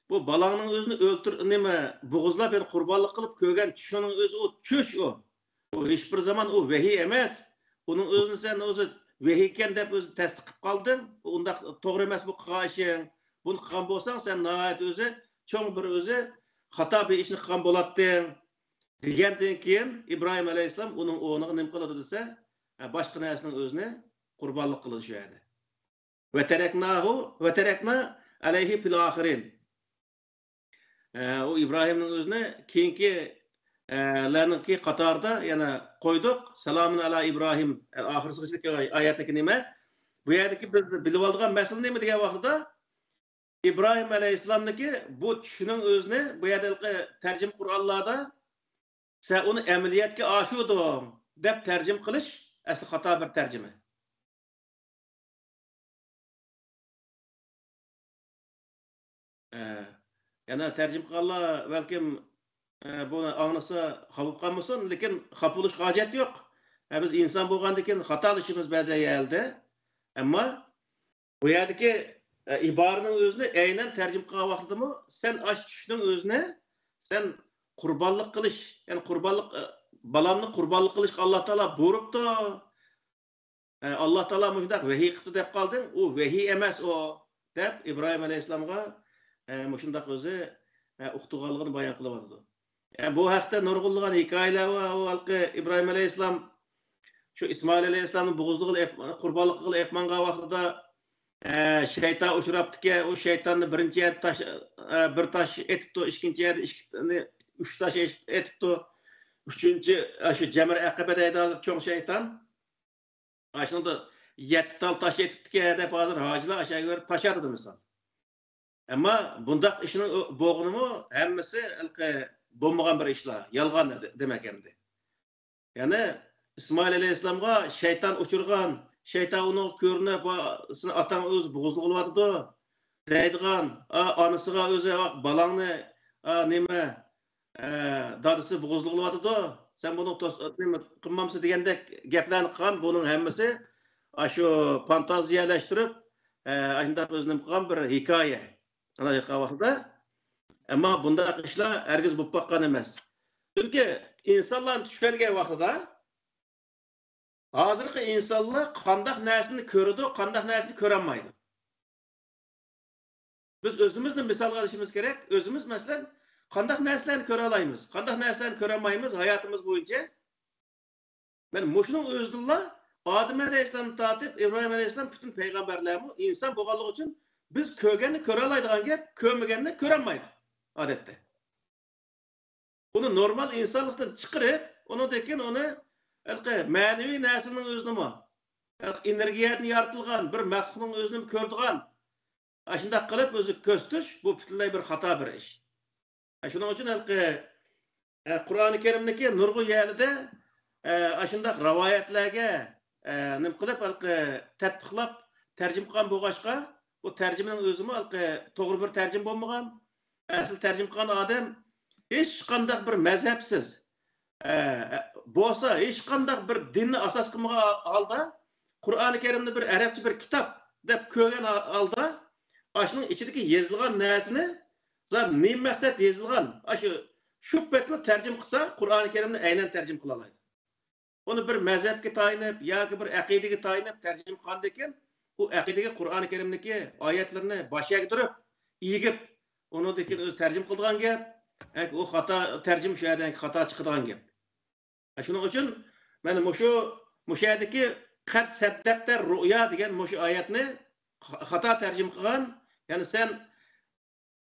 بۇ بالاڭنىڭ ئۆزىنى ئۆلتۈر-، نېمە، بوغۇزلاپ، يەنى قۇربانلىق قىلىپ كۆرگەن چۈشۈڭنىڭ ئۆزى ئۇ چۈش ئۇ. ئۇ ھېچ بىر زامان ئۇ ۋەھىي ئەمەس. ئۇنىڭ ئۆزىنى سەن ئۆزى ۋەھىيكەن دەپ ئۆزى تەستىق قىلىپ قالدىڭ. ئۇنداق توغرا ئەمەس بۇ قىلغان ئىشىڭ. بۇنى قىلغان بولساڭ، سەن ناھايىتى ئۆزى چوڭ بىر ئۆزى خاتا بىر ئىشنى قىلغان بولاتتىڭ، دېگەندىن كېيىن، ئىبراھىم ئەلەيھىسسالام ئۇنىڭ ئورنىغا نېمە قىلىدۇ دېسە، باشقا نەرسىنىڭ ئۆزىنى قۇربانلىق قىلىدۇ شۇ يەردە. ۋە تەرەكناھۇ، ۋە تەرەكنا ئەلەيھى فىل ئاخىرىن. ئە، ئۇ ئىبراھىمنىڭ ئۆزىنى كېيىنكى، ئە، لەرنىڭكى قاتارىدا يەنە قويدۇق. سالامۇن ئەلا ئىبراھىم، ئە، ئاخىرسىدىكى ئايەتتىكى نېمە؟ بۇ يەردىكى بىز بىلىۋالىدىغان مەسىلە نېمە دېگەن ۋاقتىدا، ئىبراھىم ئەلەيھىسسالامنىڭكى بۇ چۈشىنىڭ ئۆزىنى بۇ يەردە ھېلىقى تەرجىمە قۇرئانلاردا، «سەن ئۇنى ئەمەلىيەتكە ئاشۇردۇڭ» دەپ تەرجىمە قىلىش ئەسلى خاتا بىر تەرجىمە. ئە، يەنە تەرجىمە قىلغانلار بەلكىم، ئە، بۇنى ئاڭلىسا خاپا بولۇپ قالمىسۇن، لېكىن خاپا بولۇشقا ھاجەت يوق. ئە، بىز ئىنسان بولغاندىن كېيىن خاتالىشىمىز بەزى يەردە. ئەمما بۇ يەردىكى، ئە، ئىبارىنىڭ ئۆزىنى ئەينەن تەرجىمە قىلغان ۋاقتىدىمۇ سەن ئاش چۈشنىڭ ئۆزىنى سەن قۇربانلىق قىلىش، يەنى قۇربانلىق، ئە، بالامنى قۇربانلىق قىلىشقا ئاللا تائالا بۇيرۇپتۇ. ئە، ئاللا تائالا مۇشۇنداق ۋەھىي قىپتۇ دەپ قالدىڭ، ئۇ ۋەھىي ئەمەس ئۇ، دەپ ئىبراھىم ئەلەيھىسسالامغا، ئە، مۇشۇنداق ئۆزى، ئە، ئۇقتۇرغانلىقىنى بايان قىلىۋاتىدۇ. ئە، بۇ ھەقتە نۇرغۇنلىغان ھېكايىلەر بار. ئۇ ھېلىقى ئىبراھىم ئەلەيھىسسالام شۇ ئىسمائىل ئەلەيھىسسالامنى بوغۇزلىغىلى ئېپ-، قۇربانلىق قىلغىلى ئېلىپ ماڭغان ۋاقتىدا، ئە، شەيتان ئۇچراپتىكەن. ئۇ شەيتاننى بىرىنچى يەردە تاش-، ئە، بىر تاش ئېتىپتۇ، ئىككىنچى يەردە ئىككى، ئۈچ تاش ئېتىپتۇ. ئۈچىنچى، ئە، شۇ جەمرە ئەقەبە دەيدۇ ھازىر چوڭ شەيتان. ئاشۇنىڭدا يەتتە تال تاش ئېتىپتىكەن دەپ ھازىر ھاجىلار ئاشۇ يەرگە بېرىپ تاش ئاتىدۇ مىسال. ئەمما بۇنداق ئىشنىڭ بولغىنىمۇ ھەممىسى ھېلىقى بولمىغان بىر ئىشلار، يالغان دېمەك ئەمدى. يەنى ئىسمائىل ئەلەيھىسسالامغا شەيتان ئۇچرىغان، شەيتان ئۇنىڭغا كۆرۈنۈپ، ۋا سېنى ئاتاڭ ئۆزى بوغۇزلىغىلى بولۇۋاتىدۇ دەيدىغان، ئا، ئانىسىغا ئۆزى، ۋا بالاڭنى، ئا، نېمە، ئە، دادىسى بوغۇزلىغىلى بولۇۋاتىدۇ، سەن بۇنى توس-، نېمە قىلمامسىز دېگەندەك گەپلەرنى قىلغان، بۇنىڭ ھەممىسى ئاشۇ فانتازىيەلەشتۈرۈپ، ئە، ئاشۇنداق ئۆزى نېمە قىلغان بىر ھېكايە. ئانا ھېكايە ۋاقتىدا. ئەمما بۇنداق ئىشلار ھەرگىز بولۇپ باققان ئەمەس. چۈنكى ئىنسانلارنى چۈشەنگەن ۋاقتىدا ھازىرقى ئىنسانلار قانداق نەرسىنى كۆرىدۇ، قانداق نەرسىنى كۆرەلمەيدۇ. بىز ئۆزىمىزنى مىسالغا ئېلىشىمىز كېرەك. ئۆزىمىز، مەسىلەن، قانداق نەرسىلەرنى كۆرەلەيمىز، قانداق نەرسىلەرنى كۆرەلمەيمىز ھاياتىمىز بويىچە؟ مانا مۇشۇنىڭ ئۆزىدىنلا ئادەم ئەلەيھىسسالامدىن تارتىپ ئىبراھىم ئەلەيھىسسالام، پۈتۈن پەيغەمبەرلەرمۇ ئىنسان بولغانلىقى ئۈچۈن بىز كۆرگەننى كۆرەلەيدىغان گەپ، كۆرمىگەننى كۆرەلمەيدۇ. ئادەتتە. ئۇنى نورمال ئىنسانلىقتىن چىقىرىپ، ئۇنىڭدىن كېيىن ئۇنى ھېلىقى مەنىۋى نەرسىنىڭ ئۆزىنىمۇ، ھېلىقى ئېنېرگىيەدىن يارىتىلغان بىر مەخلۇقنىڭ ئۆزىنىمۇ كۆرىدىغان، ئاشۇنداق قىلىپ ئۆزىگە كۆرسىتىش، بۇ پۈتۈنلەي بىر خاتا بىر ئىش. شۇنىڭ ئۈچۈن ھېلىقى، ئە، قۇرئانى كەرىمدىكى نۇرغۇن يەرلىدە، ئە، ئاشۇنداق رىۋايەتلەرگە، ئە، نېمە قىلىپ، ھېلىقى تەتبىقلاپ تەرجىمە قىلغان بولغاچقا، بۇ تەرجىمىنىڭ ئۆزىمۇ ھېلىقى توغرا بىر تەرجىمە بولمىغان. ئەسلى تەرجىمە قىلغان ئادەم ھېچقانداق بىر مەزھەپسىز، ئە، بولسا ھېچقانداق بىر دىننى ئاساس قىلمىغان ھالدا، قۇرئانى كەرىمنى بىر ئەرەبچە بىر كىتاب دەپ كۆرگەن ھالدا، ئاشۇنىڭ ئىچىدىكى يېزىلغان نەرسىنى، زادى نېمە مەقسەت يېزىلغان، ئاشۇ، شۇ پېتىلا تەرجىمە قىلسا، قۇرئانى كەرىمنى ئەينەن تەرجىمە قىلالايدۇ. ئۇنى بىر مەزھەپكە تايىنىپ ياكى بىر ئەقىدىگە تايىنىپ تەرجىمە قىلغاندىن كېيىن، ئۇ ئەقىدىگە قۇرئانى كەرىمدىكى ئايەتلىرىنى باش ئەگدۈرۈپ، ئېگىپ، ئۇنىڭدىن كېيىن ئۆزى تەرجىمە قىلىدىغان گەپ. ئۇ خاتا تەرجىمە، شۇ يەردىن خاتا چىقىدىغان گەپ. شۇنىڭ ئۈچۈن مەن مۇشۇ، مۇشۇ يەردىكى «قەد سەددەقتە رۇئيا» دېگەن مۇشۇ ئايەتنى خا-، خاتا تەرجىمە قىلغان. يەنى سەن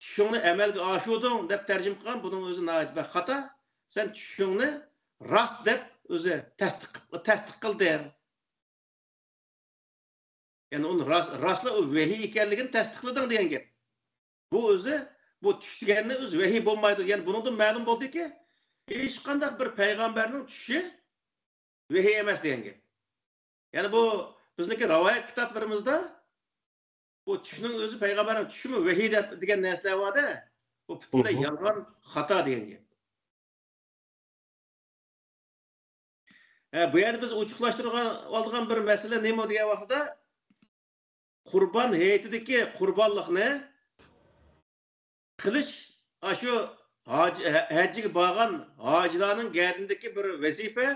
چۈشۈڭنى ئەمەلگە ئاشۇردۇڭ دەپ تەرجىمە قىلغان، بۇنىڭ ئۆزى ناھايىتى بەك خاتا. سەن چۈشۈڭنى راست دەپ ئۆزى تەستىق، تەستىق قىلدىڭ. يەنى ئۇنى راس-، راستلا ئۇ ۋەھىي ئىكەنلىكىنى تەستىقلىدىڭ دېگەن گەپ. بۇ ئۆزى، بۇ چۈش دېگەننى ئۆزى ۋەھىي بولمايدۇ. يەنى بۇنىڭدىن مەلۇم بولدىكى، ھېچقانداق بىر پەيغەمبەرنىڭ چۈشى ۋەھىي ئەمەس دېگەن گەپ. يەنى بۇ بىزنىڭكى رىۋايەت كىتابلىرىمىزدا بۇ چۈشنىڭ ئۆزى پەيغەمبەرنىڭ چۈشىمۇ ۋەھىي دەپ دېگەن نەرسىلەر بار-دە، بۇ پۈتۈنلەي يالغان، خاتا دېگەن گەپ. ھە، بۇ يەردە بىز ئوچۇقلاشتۇرغان، ئالىدىغان بىر مەسىلە نېمە دېگەن ۋاقىتتا، قۇربان ھېيتىدىكى قۇربانلىقنى قىلىش، ئاشۇ ھاج-، ھە-، ھەججىگە بارغان ھاجىلارنىڭ گەدىنىدىكى بىر ۋەزىپە،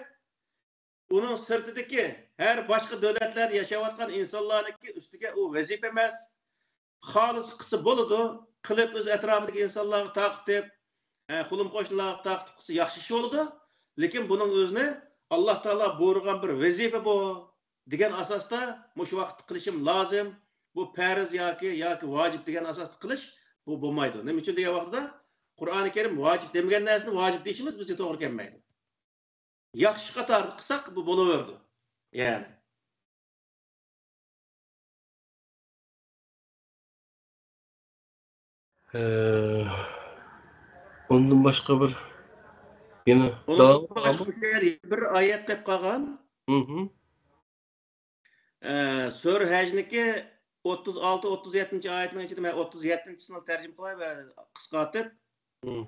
ئۇنىڭ سىرتىدىكى ھەر باشقا دۆلەتلەردە ياشاۋاتقان ئىنسانلارنىڭكى ئۈستىگە ئۇ ۋەزىپە ئەمەس. خالىسا قىلسا بولىدۇ، قىلىپ ئۆز ئەتراپىدىكى ئىنسانلارغا تارقىتىپ، ئە، قولۇم-قوشنىلارغا تارقىتىپ قىلسا ياخشى ئىش بولىدۇ. لېكىن بۇنىڭ ئۆزىنى ئاللا تائالا بۇيرۇغان بىر ۋەزىپە بۇ دېگەن ئاساستا مۇشۇ ۋاقىتتا قىلىشىم لازىم. بۇ پەرز ياكى، ياكى ۋاجىپ دېگەن ئاساستا قىلىش بۇ بولمايدۇ. نېمە ئۈچۈن دېگەن ۋاقىتتا قۇرئانى كەرىم ۋاجىپ دېمىگەن نەرسىنى ۋاجىپ دېيىشىمىز بىزگە توغرا كەلمەيدۇ. ياخشى قاتارىدا قىلساق، بۇ بولۇۋېرىدۇ. يەنى. ئە، ئۇندىن باشقا بىر يەنە ئۇنىڭدىن داۋام باشقا بارمۇ؟ مۇشۇ يەردە بىر ئايەت قېلىپ قالغان. ھىم. ئە، سۈرە ھەجنىكى ئوتتۇز ئالتە، ئوتتۇز يەتتىنچى ئايەتنىڭ ئىچىدە مەن ئوتتۇز يەتتىنچىسىنى تەرجىمە قىلاي ۋە قىسقارتىپ. ھىم.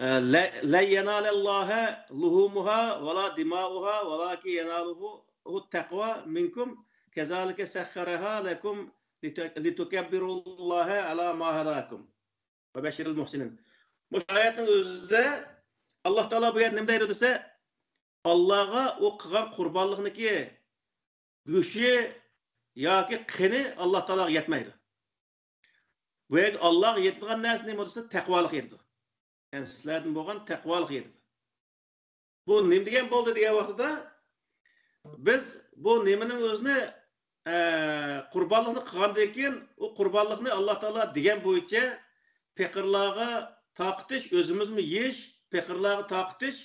ئە، لە-، لەن يەنالەللاھە لۇھۇمۇھا ۋەلا دىمائۇھا ۋەلاكىن يەنالۇھۇ تەقۋا مىنكۇم كەزالىكە سەخخەرەھا لەكۇم لىتۇ-، لىتۇكەببىرۇللاھە ئەلا ما ھەداكۇم ۋە بەششىرىل مۇھسىنىن. مۇشۇ ئايەتنىڭ ئۆزىدە ئاللا تائالا بۇ يەردە نېمە دەيدۇ دېسە، ئاللاغا ئۇ قىلغان قۇربانلىقنىڭكى گۆشى ياكى قېنى ئاللا تائالاغا يەتمەيدۇ. بۇ يەردە ئاللاغا يېتىدىغان نەرسە نېمە دېسە، تەقۋالىق يېتىدۇ. يەنى سىلەردىن بولغان تەقۋالىق يېتىدۇ. بۇ نېمە دېگەن بولدى دېگەن ۋاقتىدا، بىز بۇ نېمىنىڭ ئۆزىنى، ئە، قۇربانلىقنى قىلغاندىن كېيىن، ئۇ قۇربانلىقنى ئاللا تائالا دېگەن بويىچە پېقىرلارغا تارقىتىش، ئۆزىمىزمۇ يېيىش، پېقىرلارغا تارقىتىش،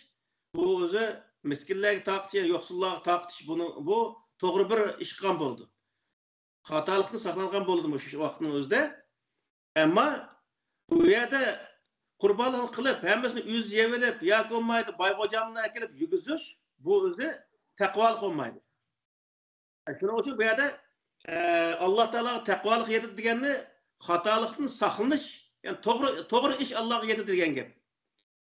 بۇ ئۆزى مىسكىنلەرگە تارقىتىش، يوقسۇللارغا تارقىتىش، بۇنىڭ، بۇ توغرا بىر ئىش قىلغان بولىدۇ. خاتالىقتىن ساقلانغان بولىدۇ مۇشۇ ۋاقىتنىڭ ئۆزىدە. ئەمما بۇ يەردە قۇربانلىقنى قىلىپ، ھەممىسىنى ئۆزى يەۋېلىپ ياكى بولمايدۇ باي غوجامنى ئەكېلىپ يېگۈزۈش، بۇ ئۆزى تەقۋالىق بولمايدۇ. شۇنىڭ ئۈچۈن بۇ يەردە، ئە، ئاللا تائالاغا تەقۋالىق يېتىدۇ دېگەننى خاتالىقتىن ساقلىنىش، يەنى توغرا، توغرا ئىش ئاللاغا يېتىدۇ دېگەن گەپ.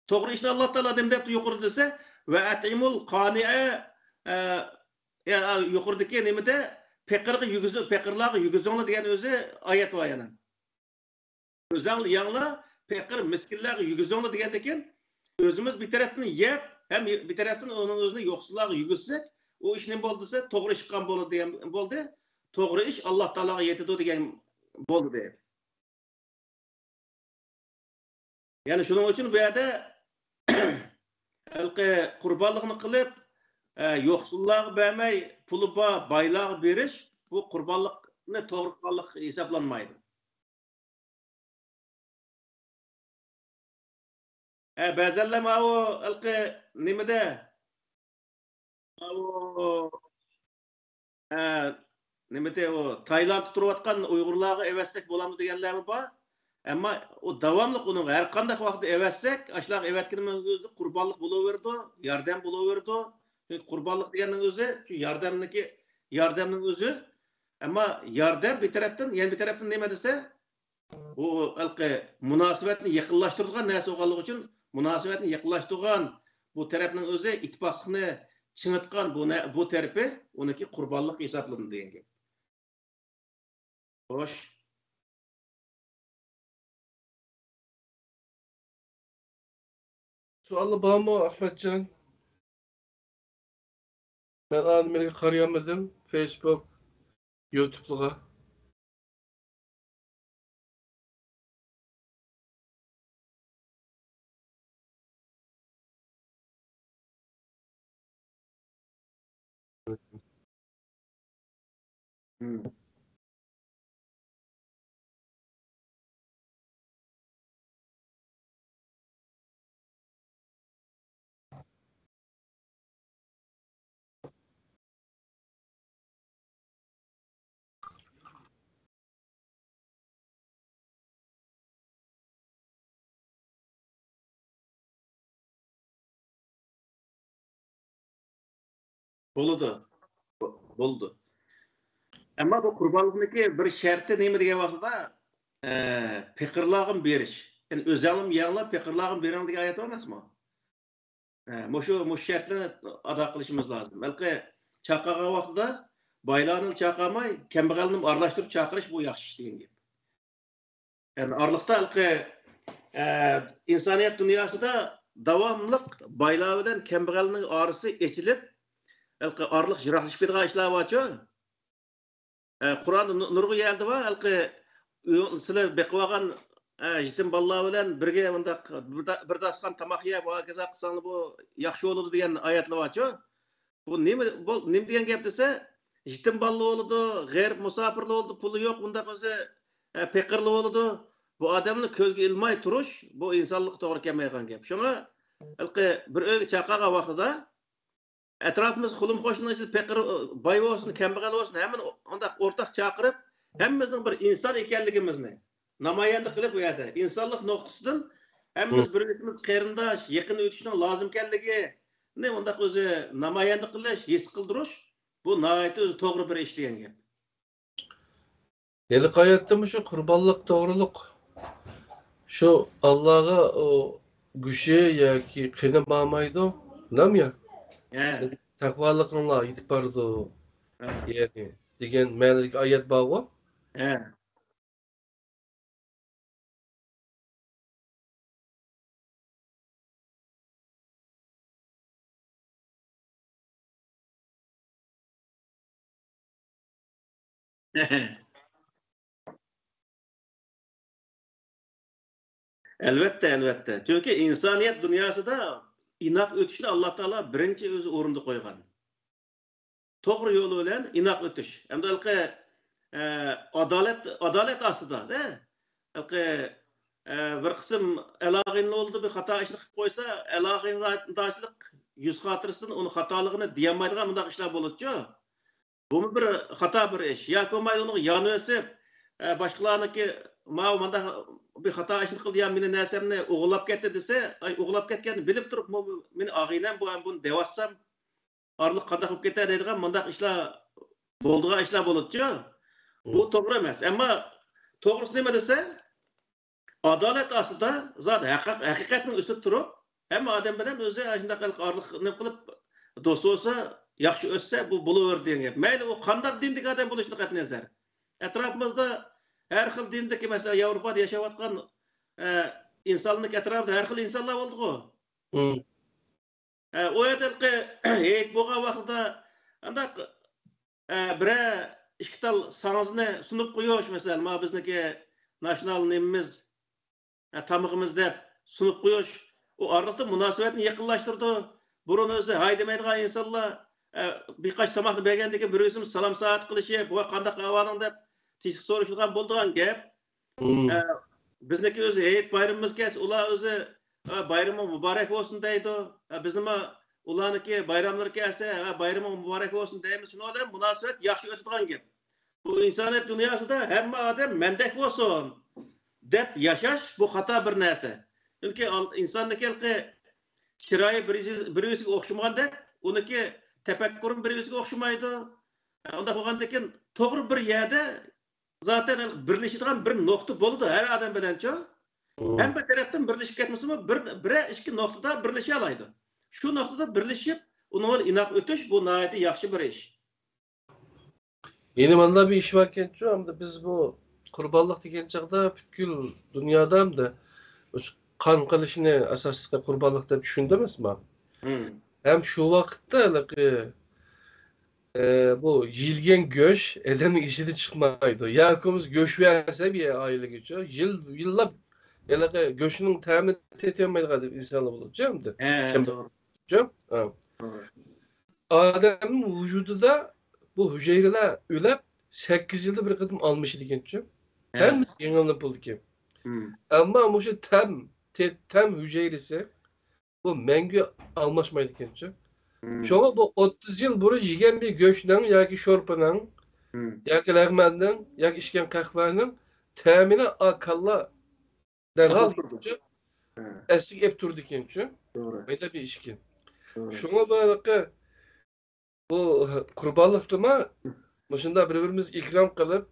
توغرا ئىشنى ئاللا تائالا نېمە دەپتۇ يۇقىرىدا دېسە، ۋە ئەتئىمۇل قانىئە، ئە، يا، يۇقىرىدىكى نېمىدە پېقىرغا يېگۈزۈ-، پېقىرلارغا يېگۈزۈڭلار دېگەن ئۆزى ئايەت بار يەنە. ئۆزەڭلار يەڭلار، پېقىر، مىسكىنلارغا يېگۈزۈڭلار دېگەندىن كېيىن، ئۆزىمىز بىر تەرەپتىن يەپ، ھەم بىر تەرەپتىن ئۇنىڭ ئۆزىنى يوقسۇللارغا يېگۈزسەك، ئۇ ئىش نېمە بولدى دېسە، توغرا ئىش قىلغان بولدى دېگەن بولدى. توغرا ئىش ئاللا تائالاغا يېتىدۇ دېگەن بولدى. يەنى شۇنىڭ ئۈچۈن بۇ يەردە ھېلىقى قۇربانلىقنى قىلىپ، ئە، يوقسۇللارغا بەرمەي، پۇلى بار بايلارغا بېرىش، بۇ قۇربانلىقنى توغرا قىلغانلىق ھېسابلانمايدۇ. ھە، بەزەنلەر ماۋۇ ھېلىقى نېمىدە، ماۋۇ، ھە، نېمىدى ئۇ، تايلاندتا تۇرۇۋاتقان ئۇيغۇرلارغا ئەۋەتسەك بولامدۇ دېگەنلەرمۇ بار. ئەمما ئۇ داۋاملىق ئۇنىڭغا ھەر قانداق ۋاقىتتا ئەۋەتسەك، ئاشۇلارغا ئەۋەتكىنىمىز ئۆزى قۇربانلىق بولۇۋېرىدۇ، ياردەم بولۇۋېرىدۇ. چۈنكى قۇربانلىق دېگەننىڭ ئۆزى، شۇ ياردەمنىڭكى، ياردەمنىڭ ئۆزى. ئەمما ياردەم بىر تەرەپتىن، يەنە بىر تەرەپتىن نېمە دېسە، بۇ ھېلىقى مۇناسىۋەتنى يېقىنلاشتۇرىدىغان نەرسە بولغانلىقى ئۈچۈن، مۇناسىۋەتنى يېقىنلاشتۇرغان بۇ تەرەپنىڭ ئۆزى، ئىتتىپاقلىقنى چىڭىتقان بۇ نە-، بۇ تەرىپى ئۇنىڭكى قۇربانلىق ھېسابلىنىدۇ دېگەن گەپ. خوش. سوئالى بارمۇ، ئەخمەتجان؟ مەن ئانىمەنگە قارىيالمىدىم، فېيسبۇك، يۇتۇبلىغا. بولىدۇ. بولىدۇ. ئەمما بۇ قۇربانلىقنىڭكى بىر شەرتى نېمە دېگەن ۋاقتىدا، ئە، پېقىرلارغىمۇ بېرىش. يەنى ئۆزەڭلارمۇ يەڭلار، پېقىرلارغىمۇ بېرىڭ دېگەن ئايەت بار ئەمەسمۇ؟ ئە، مۇشۇ، مۇشۇ شەرتلەرنى ئادا قىلىشىمىز لازىم. ھېلىقى چاقىرغان ۋاقتىدا بايلارنى چاقىرماي، كەمبەغەلنى ئارىلاشتۇرۇپ چاقىرىش، بۇ ياخشى ئىش دېگەن گەپ. يەنى ئارىلىقتا ھېلىقى، ئە، ئىنسانىيەت دۇنياسىدا داۋاملىق بايلار بىلەن كەمبەغەلنىڭ ئارىسى ئېچىلىپ، ھېلىقى ئارىلىق يىراقلىشىپ كېتىدىغان ئىشلار بارچۇ؟ ئە، قۇرئاندا نۇ-، نۇرغۇن يەردە بار، ھېلىقى ئۆ-، سىلەر بېقىۋالغان، ئە، يېتىم بالىلار بىلەن بىرگە مۇنداق بىر دا-، بىر داستىخان تاماق يەپ، ھاكازا قىلساڭلار بۇ ياخشى بولىدۇ دېگەن ئايەتلەر بارچۇ؟ بۇ نېمە، بۇ نېمە دېگەن گەپ دېسە، يېتىم بالىلار بولىدۇ، غېرىب مۇساپىرلار بولىدۇ، پۇلى يوق، مۇنداق ئۆزى، ئە، پېقىرلار بولىدۇ. بۇ ئادەمنى كۆزگە ئىلماي تۇرۇش، بۇ ئىنسانلىققا توغرا كەلمەيدىغان گەپ. شۇڭا ھېلىقى بىر ئۆيگە چاقىرغان ۋاقتىدا ئەتراپىمىز قولۇم قوشنىنىڭ ئىچىدە پېقىر، باي بولسۇن، كەمبەغەل بولسۇن، ھەممىنى ئۇنداق ئورتاق چاقىرىپ، ھەممىمىزنىڭ بىر ئىنسان ئىكەنلىكىمىزنى نامايەندە قىلىپ، بۇ يەردە ئىنسانلىق نۇقتىسىدىن ھەممىمىز بىر-بىرىمىز قېرىنداش، يېقىن ئۆتۈشنىڭ لازىم ئىكەنلىكىنى ئۇنداق ئۆزى نامايەندە قىلىش، ھېس قىلدۇرۇش، بۇ ناھايىتى ئۆزى توغرا بىر ئىش دېگەن گەپ. ھېلىقى ئايەتتە مۇشۇ قۇربانلىق توغرۇلۇق. شۇ ئاللاغا ئۇ گۆشى ياكى قېنى بارمايدۇ، نام يا. ھە. سىزنىڭ تەقۋالىقىڭلار يېتىپ بارىدۇ. ھە. يەنى دېگەن مەنىدىكى ئايەت بارغۇ. ھە. ئەلۋەتتە، ئەلۋەتتە. چۈنكى ئىنسانىيەت دۇنياسىدا ئىناق ئۆتۈشنى ئاللا تائالا بىرىنچى ئۆزى ئورۇندا قويغان. توغرا يول بىلەن ئىناق ئۆتۈش. ھەمدە ھېلىقى، ئە، ئادالەت، ئادالەت ئاستىدا، ھە؟ ھېلىقى، ئە، بىر قىسىم ئالاقىدار بولىدۇ، بىر خاتا ئىشنى قىلىپ قويسا، ئالاقىدارچىلىق يۈز خاتىرىسىدىن ئۇنىڭ خاتالىقىنى دېيەلمەيدىغان مۇنداق ئىشلار بولىدۇچۇ. بۇمۇ بىر خاتا بىر ئىش. ياكى بولمايدۇ ئۇنىڭغا يان ئۆسۈپ، ئە، باشقىلارنىڭكى، ماۋۇ مانداق بىر خاتا ئىشنى قىلدى يا مېنى نەرسەمنى ئوغرىلاپ كەتتى دېسە، ئاي، ئوغرىلاپ كەتكەننى بىلىپ تۇرۇپ، بۇ مېنى ئاغىنەم، بۇ، بۇنى دەۋاتسام، ئارىلىق قانداق بولۇپ كېتەر دەيدىغان مۇنداق ئىشلار، بولىدىغان ئىشلار بولىدىچۇ. بۇ توغرا ئەمەس. ئەمما توغرىسى نېمە دېسە، ئادالەت ئاستىدا زادى ھەق-، ھەقىقەتنىڭ ئۈستىدە تۇرۇپ، ھەممە ئادەم بىلەن ئۆزى ئاشۇنداق ئارىلىق نېمە قىلىپ، دوست بولسا، ياخشى ئۆتسە، بۇ بولۇۋېرىدۇ دېگەن گەپ. مەيلى ئۇ قانداق دىندىكى ئادەم بولۇشىدىن قەتئىينەزەر. ئەتراپىمىزدا ھەر خىل دىندىكى، مەسىلەن، ياۋروپادا ياشاۋاتقان، ئە، ئىنسانلارنىڭ ئەتراپىدا ھەر خىل ئىنسانلار بولىدىغۇ. ئە، ئۇ يەردە ھېلىقى ھېيت بولغان ۋاقتىدا ئانداق، ئە، بىرەر ئىككى تال ساڭزىنى سۇنۇپ قويۇش، مەسىلەن، مانا بىزنىڭكى ناشنال نېمىمىز، ئە، تامىقىمىز دەپ سۇنۇپ قويۇش، ئۇ ئارىلىقتا مۇناسىۋەتنى يېقىنلاشتۇرىدۇ. بۇرۇن ئۆزى ھاي دېمەيدىغان ئىنسانلار، ئە، بىر قاچا تاماقنى بەرگەندىن كېيىن بىر-بىرسىمىز سالام سائەت قىلىشىپ، ۋاي، قانداق ئەھۋالىڭ دەپ تىنچلىق سورىشىدىغان بولىدىغان گەپ. ئە، بىزنىڭكى ئۆزى ھېيت بايرىمىمىز كەلسە، ئۇلار ئۆزى ھە، بايرىمىڭ مۇبارەك بولسۇن دەيدۇ. ھە، بىزنىمۇ ئۇلارنىڭكى بايراملىرى كەلسە، ھە، بايرىمىڭ مۇبارەك بولسۇن دەيمىز. شۇنىڭ بىلەن مۇناسىۋەت ياخشى ئۆتىدىغان گەپ. بۇ ئىنسانىيەت دۇنياسىدا ھەممە ئادەم مەندەك بولسۇن دەپ ياشاش، بۇ خاتا بىر نەرسە. چۈنكى ئال-، ئىنساننىڭكى ھېلىقى چىرايى بىر-، بىر-بىرىسىگە ئوخشىمىغاندەك، ئۇنىڭكى تەپەككۇرىمۇ بىر-بىرىسىگە ئوخشىمايدۇ. ئۇنداق بولغاندىكىن توغرا بىر يەردە زاتەن بىرلىشىدىغان بىر نۇقتا بولىدۇ ھەر ئادەم بىلەنچۇ. مم. ھەممە تەرەپتىن بىرلىشىپ كەتمىسىمۇ، بىر، بىرەر ئىككى نۇقتىدا بىرلىشەلەيدۇ. شۇ نۇقتىدا بىرلىشىپ، ئۇنىڭ بىلەن ئىناق ئۆتۈش، بۇ ناھايىتى ياخشى بىر ئىش. يەنە مانداق بىر ئىش باركەنچۇ، ئەمدى بىز بۇ قۇربانلىق دېگەن چاغدا پۈتكۈل دۇنيادا ئەمدى قان قىلىشنى ئاساسلىق قۇربانلىق دەپ چۈشىنىدۇ ئەمەسمۇ؟ مم. ھەم شۇ ۋاقىتتا ھېلىقى ئە، بۇ يېيىلگەن گۆش ئادەمنىڭ ئېسىدىن چىقمايدۇ. ياكى بولمىسا گۆش بەرسە بىر ئائىلىگىچۇ، يىل، يىللاپ ھېلىقى گۆشنىڭ تەمىنى تېتىيالمايدىغان ئىنسانلار بولىدۇچۇ ئەمدى. ھە، كەم-، توغرا. چۇ؟ ھە. توغرا. ئادەمنىڭ ۋۇجۇدىدا بۇ ھۈجەيرىلەر ئۆلۈپ، سەككىز يىلدا بىر قېتىم ئالمىشىدىكەنچۇ. ھە. ھەممىسى يېڭىلىنىپ بولىدىكەن. مم. ئەمما مۇشۇ تەم، تە-، تەم ھۈجەيرىسى بۇ مەڭگۈ ئالماشمايدىكەنچۇ. مم. شۇڭا بۇ ئوتتۇز يىل بۇرۇن يېگەن بىر گۆشنىڭ ياكى شورپىنىڭ، مم، ياكى لەغمەننىڭ، ياكى ئىچكەن قەھۋەنىڭ تەمىنى ئا كاللا دەرھال ساقلاپ تۇرىدۇ. ھە. ئەسلىگە ئېلىپ تۇرىدىكەنچۇ. توغرا. مانداق بىر ئىشكەن. توغرا. شۇڭا بۇ ھېلىقى بۇ قۇربانلىقتىمۇ مۇشۇنداق بىر-بىرىمىزگە ئىكرام قىلىپ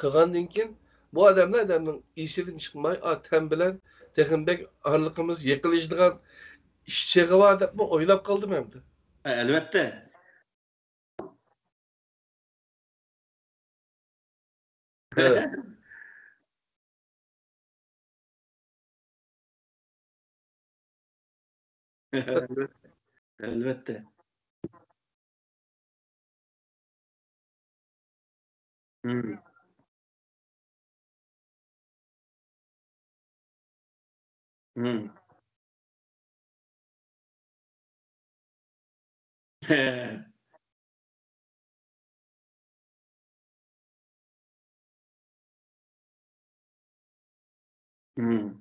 قىلغاندىن كېيىن، بۇ ئادەملەر ئادەمنىڭ ئېسىدىن چىقماي، ئا، تەم بىلەن تېخىمۇ بەك ئارىلىقىمىز يېقىنلىشىدىغان ئىش چېغى بار دەپمۇ ئويلاپ قالدىم ئەمدى. ھە، ئەلۋەتتە. ھە. ئەلۋەتتە. ئەلۋەتتە. مم. مم. ھە. مم.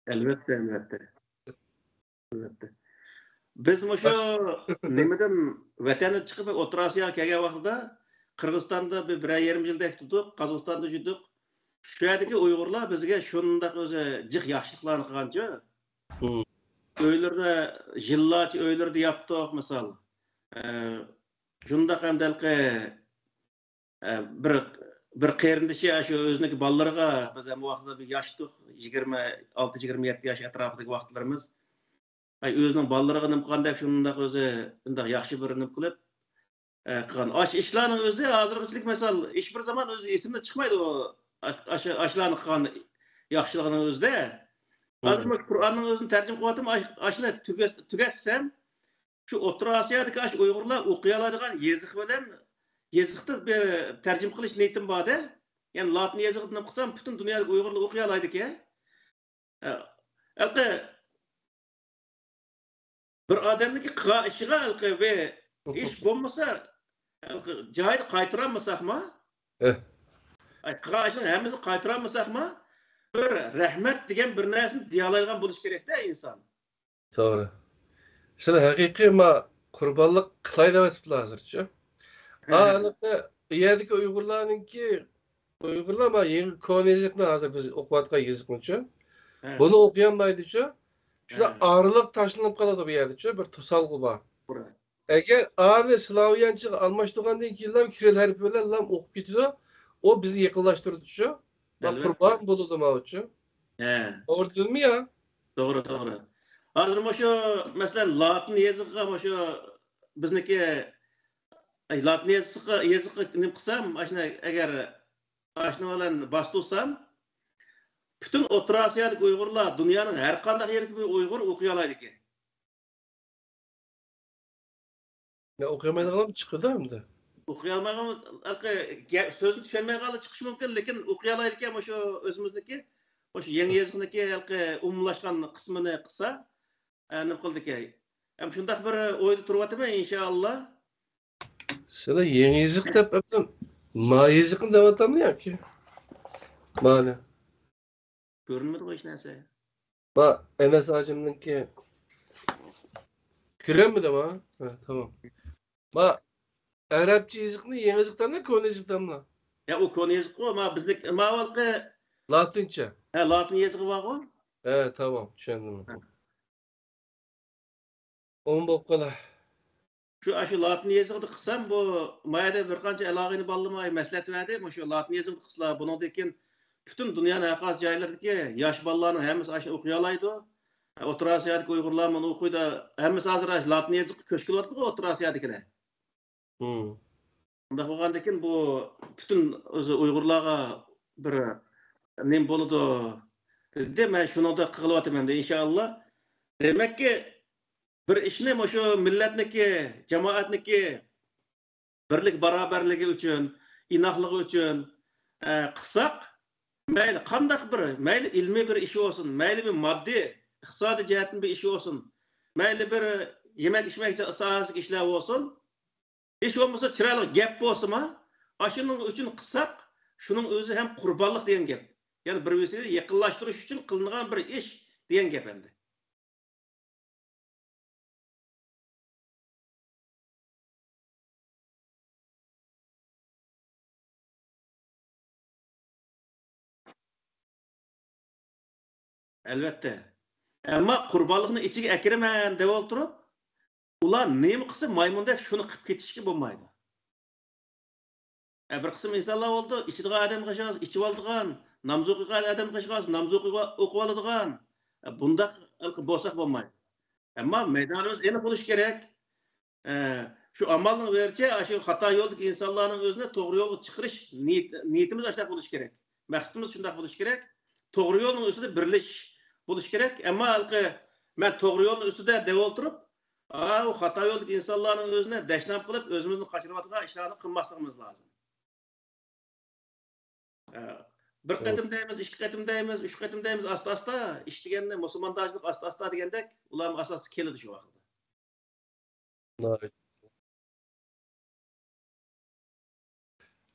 ئەلۋەتتە، ئەلۋەتتە. ئەلۋەتتە. بىز مۇشۇ نېمىدىن، ۋەتەندىن چىقىپ ئوتتۇرا ئاسىياغا كەلگەن ۋاقتىدا قىرغىزىستاندا بىر، بىرەر يېرىم يىلدەك تۇردۇق، قازاقىستاندا يۈردۇق. شۇ يەردىكى ئۇيغۇرلار بىزگە شۇنداق ئۆزى جىق ياخشىلىقلارنى قىلغانچۇ. مم. ئۆيلىرىنى، يىللارچە ئۆيلىرىدە ياتتۇق، مىسال. ئە، شۇنداق ھەمدە ھېلىقى، ئە، بىر، بىر قېرىندىشى ئاشۇ ئۆزىنىڭكى بالىلىرىغا، بىز ھەممە ۋاقىتتا بىر ياش ئىدۇق، يىگىرمە ئالتە، يىگىرمە يەتتە ياش ئەتراپىدىكى ۋاقىتلىرىمىز. ئاي، ئۆزىنىڭ بالىلىرىغا نېمە قىلغاندەك شۇنداق ئۆزى، شۇنداق ياخشى بىر نېمە قىلىپ، ئە، قىلغان. ئاشۇ ئىشلارنىڭ ئۆزى ھازىرغىچىلىك، مىسال، ھېچبىر زامان ئۆزى ئېسىمدىن چىقمايدۇ ئۇ. ئاش-، ئاشۇ، ئاشۇلارنىڭ قىلغان ياخشىلىقىنىڭ ئۆزىدە. ھازىر مم. مۇشۇ قۇرئاننىڭ ئۆزىنى تەرجىمە قىلىۋاتىمەن. ئاش-، ئاشۇنى تۈگەت-، تۈگەتسەم، شۇ ئوتتۇرا ئاسىيادىكى ئاشۇ ئۇيغۇرلار ئوقۇيالايدىغان يېزىق بىلەن يېزىقتا بىر تەرجىمە قىلىش نىيىتىم بار-دە. يەنى لاتىن يېزىقىدا نېمە قىلسام، پۈتۈن دۇنيادىكى ئۇيغۇرلار ئوقۇيالايدىكەن. ھە، ھېلىقى بىر ئادەمنىڭكى قىلغان ئىشىغا ھېلىقى بىر ھېچ بولمىسا، ھېلىقى جايىدا قايتۇرالمىساقمۇ؟ ھە. ئاي، قىلغان ئىشنىڭ ھەممىسىنى قايتۇرالمىساقمۇ، بىر رەھمەت دېگەن بىر نەرسىنى دېيەلايدىغان بولۇش كېرەك-دە ئىنسان. توغرا. سىلەر ھەقىقىي ما قۇربانلىق قىلاي دەۋاتىپتىلا ھازىرچۇ. ھە. ھا، ھېلىقى ئۇ يەردىكى ئۇيغۇرلارنىڭكى، ئۇيغۇرلار ما يېڭى كونا يېزىقنى، ھازىر بىز ئوقۇۋاتقان يېزىقنىچۇ. ھە. بۇنى ئوقۇيالمايدىچۇ. شۇنداق ھە. ئارىلىق تاشلىنىپ قالىدۇ بۇ يەردىچۇ، بىر توسالغۇ بار. توغرا. ئەگەر ئانى سلاۋيانچىغا ئالماشتۇرغاندىن كېيىنلا كىرىل ھەرپى بىلەن لام ئوقۇپ كېتىدۇ، ئۇ بىزنى يېقىنلاشتۇرىدۇچۇ. ما ئەلۋەتتە. قۇربان بولىدۇ ماۋۇچۇ. ھە. توغرا دېدىممۇ يا؟ توغرا، توغرا. ھازىر مۇشۇ، مەسىلەن، لاتىن يېزىقىغا مۇشۇ بىزنىڭكى، ئەي، لاتىن يېزىقى، يېزىقى نېمە قىلسام، ئاشۇنى ئەگەر ئاشۇنىڭ بىلەن باستۇرسام، پۈتۈن ئوتتۇرا ئاسىيادىكى ئۇيغۇرلار، دۇنيانىڭ ھەر قانداق يېرىدىكى بىر ئۇيغۇر ئوقۇيالايدىكەن. يا، ئوقۇيالمايدىغانلار چىقىدۇ ئەمدى. ئوقۇيالمايدىغان، ھېلىقى گەپ، سۆزنى چۈشەنمەيدىغانلار چىقىشى مۇمكىن، لېكىن ئوقۇيالايدىكەن مۇشۇ ئۆزىمىزنىڭكى. مۇشۇ يېڭى يېزىقنىڭكى ھېلىقى ئومۇملاشقان قىسمىنى قىلسا، ئە، نېمە قىلىدىكەن؟ ھەم شۇنداق بىر ئويدا تۇرۇۋاتىمەن، ئىنشائاللا. سىلەر يېڭى يېزىق دەپ ئەپتۇ، ما يېزىقنى دەۋاتامدۇ ياكى؟ مانا. كۆرۈنمىدىغۇ ھېچ نەرسە. با، ئەنەس ھاجىمنىڭكى. كۆرەلمىدىم ھا؟ ھە، تامام. با، ئەرەبچە يېزىقنى يېڭى يېزىق دەملا، كونا يېزىق دەملا؟ يا، ئۇ كونا يېزىققۇ، ما بىزنىڭ، ما ھېلىقى. لاتىنچە. ھە، لاتىن يېزىقى بارغۇ. ھە، تامام، چۈشەندىم. ئومۇم بولۇپ قالا. شۇ، ئاشۇ لاتىن يېزىقىدا قىلسام، بۇ، ما يەردە بىر قانچە ئالاقىدار بالىلىرىمغا مەسلىھەت بەردى، مۇشۇ لاتىن يېزىقىدا قىلسىلا، بۇنىڭدىن كېيىن پۈتۈن دۇنيانىڭ ھەر قايسى جايلىرىدىكى ياش بالىلارنىڭ ھەممىسى ئاشۇنى ئوقۇيالايدۇ. ئوتتۇرا ئاسىيادىكى ئۇيغۇرلارمۇ ئۇنى ئوقۇيدۇ. ھەممىسى ھازىر ئاشۇ لاتىن يېزىققا كۆچۈپ كېلىۋاتىدىغۇ ئوتتۇرا ئاسىيادىكىلەر. مم. شۇنداق بولغاندىكىن بۇ پۈتۈن ئۆزى ئۇيغۇرلارغا بىر نېمە بولىدۇ دېدى. مەن شۇنىڭدا قىلىۋاتىمەن ئەمدى ئىنشائاللا. دېمەككى، بىر ئىشنى مۇشۇ مىللەتنىكى، جامائەتنىكى بىرلىك باراۋەرلىكى ئۈچۈن، ئىناقلىقى ئۈچۈن، ئە، قىلساق، مەيلى قانداق بىر، مەيلى ئىلمىي بىر ئىش بولسۇن، مەيلى بىر ماددىي، ئىقتىسادىي جەھەتتىن بىر ئىش بولسۇن، مەيلى بىر يېمەك-ئىچمەك ساھەسىدىكى ئىشلار بولسۇن، ھېچ بولمىسا چىرايلىق گەپ بولسىمۇ، ئاشۇنىڭ ئۈچۈن قىلساق، شۇنىڭ ئۆزى ھەم قۇربانلىق دېگەن گەپ. يەنى بىر-بىرسىنى يېقىنلاشتۇرۇش ئۈچۈن قىلىنغان بىر ئىش دېگەن گەپ ئەمدى. ئەلۋەتتە. ئەمما قۇربانلىقنى ئىچىگە ئەكىرىمەن دەپ ئولتۇرۇپ، ئۇلار نېمە قىلسا مايمۇندەك شۇنى قىلىپ كېتىشكە بولمايدۇ. ئە، بىر قىسىم ئىنسانلار بولىدۇ، ئىچىدىغان ئادەمگە ئوخشىغان ئىچىۋالىدىغان، نامزۇ قىلغان ئادەمگە ئوخشىغان نامزۇ قىلىۋالىدىغان، ئە، بۇنداق بولساق بولمايدۇ. ئەمما مەيدانىمىز ئېنىق بولۇشى كېرەك. ئە، شۇ ئامالنىڭ بىرىچە، شۇ خاتا يولدىكى ئىنسانلارنىڭ ئۆزىنى توغرا يولغا چىقىرىش نىيىت-، نىيىتىمىز ئاشۇنداق بولۇشى كېرەك. مەقسىتىمىز شۇنداق بولۇشى كېرەك. توغرا يولنىڭ ئۈستىدە بىرلىشىش بولۇشى كېرەك. ئەمما ھېلىقى مەن توغرا يولنىڭ ئۈستىدە دەپ ئولتۇرۇپ، ئا، ئۇ خاتا يولدىكى ئىنسانلارنىڭ ئۆزىنى دەشنام قىلىپ، ئۆزىمىزنى قاچۇرۇۋاتىدىغان ئىشلارنى قىلماسلىقىمىز لازىم. ئە، بىر قېتىم دەيمىز، ئىككى قېتىم دەيمىز، ئۈچ قېتىم دەيمىز، ئاستا-ئاستا ئىش دېگەننى، مۇسۇلماندارچىلىق ئاستا-ئاستا دېگەندەك، ئۇلارمۇ ئاستا-ئاستا كېلىدۇ شۇ ۋاقىتتا.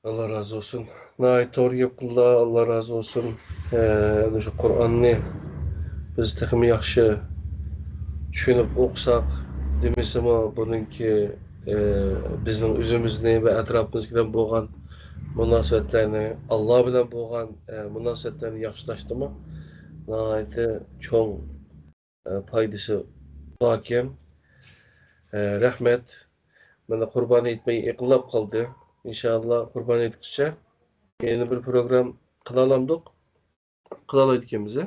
ئاللا رازى بولسۇن. ناھايىتى توغرا گەپ قىلدىلا، ئاللا رازى بولسۇن. ئە، شۇ قۇرئاننى بىز تېخىمۇ ياخشى چۈشىنىپ ئوقۇساق، دېمىسىمۇ بۇنىڭكى، ئە، بىزنىڭ ئۆزىمىزنى ۋە ئەتراپىمىز بىلەن بولغان مۇناسىۋەتلەرنى، ئاللا بىلەن بولغان، ئە، مۇناسىۋەتلەرنى ياخشىلاشتىمۇ ناھايىتى چوڭ، ئە، پايدىسى باركەن. ئە، رەھمەت. مانا قۇربان ھېيت يېقىنلاپ قالدى. ئىنشائاللا قۇربان ھېيتقىچە يەنە بىر پروگرام قىلالامدۇق؟ قىلالايدىكەنمىز، ھە؟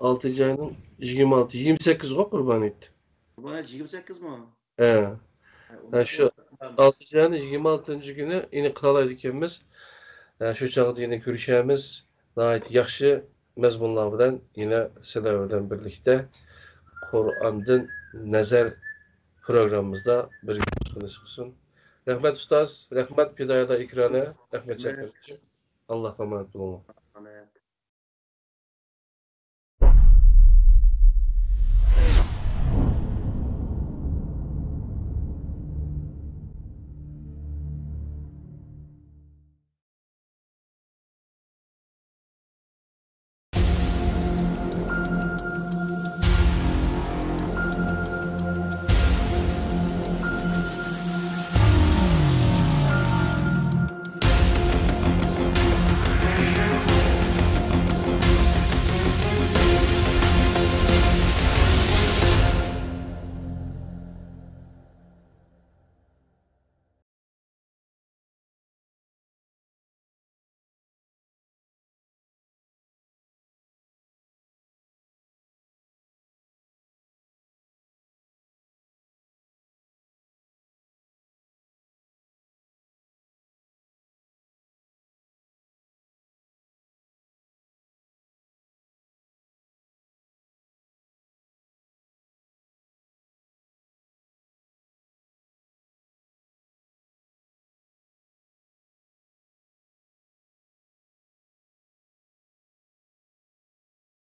ئالتىنچى ئاينىڭ يىگىرمە ئالتە، يىگىرمە سەككىز غۇ قۇربان ھېيت. قۇربان ھېيت يىگىرمە سەككىزمۇ؟ ھە. ھە، شۇ ئالتىنچى ئاينىڭ يىگىرمە ئالتىنچى كۈنى يەنە قىلالايدىكەنمىز. ھە، شۇ چاغدا يەنە كۆرۈشەرمىز. ناھايىتى ياخشى مەزمۇنلار بىلەن يەنە سىلەر بىلەن بىرلىكتە قۇرئاندىن نەزەر پروگراممىمىزدا بىرگە بولۇشقا نېسىپ قىلسۇن. رەھمەت ئۇستاز، رەھمەت پىدايىدا ئىكرانە، رەھمەت شاكىرجىم. ئاللاھقا ئامانەت بولۇڭلار. ئامانەت.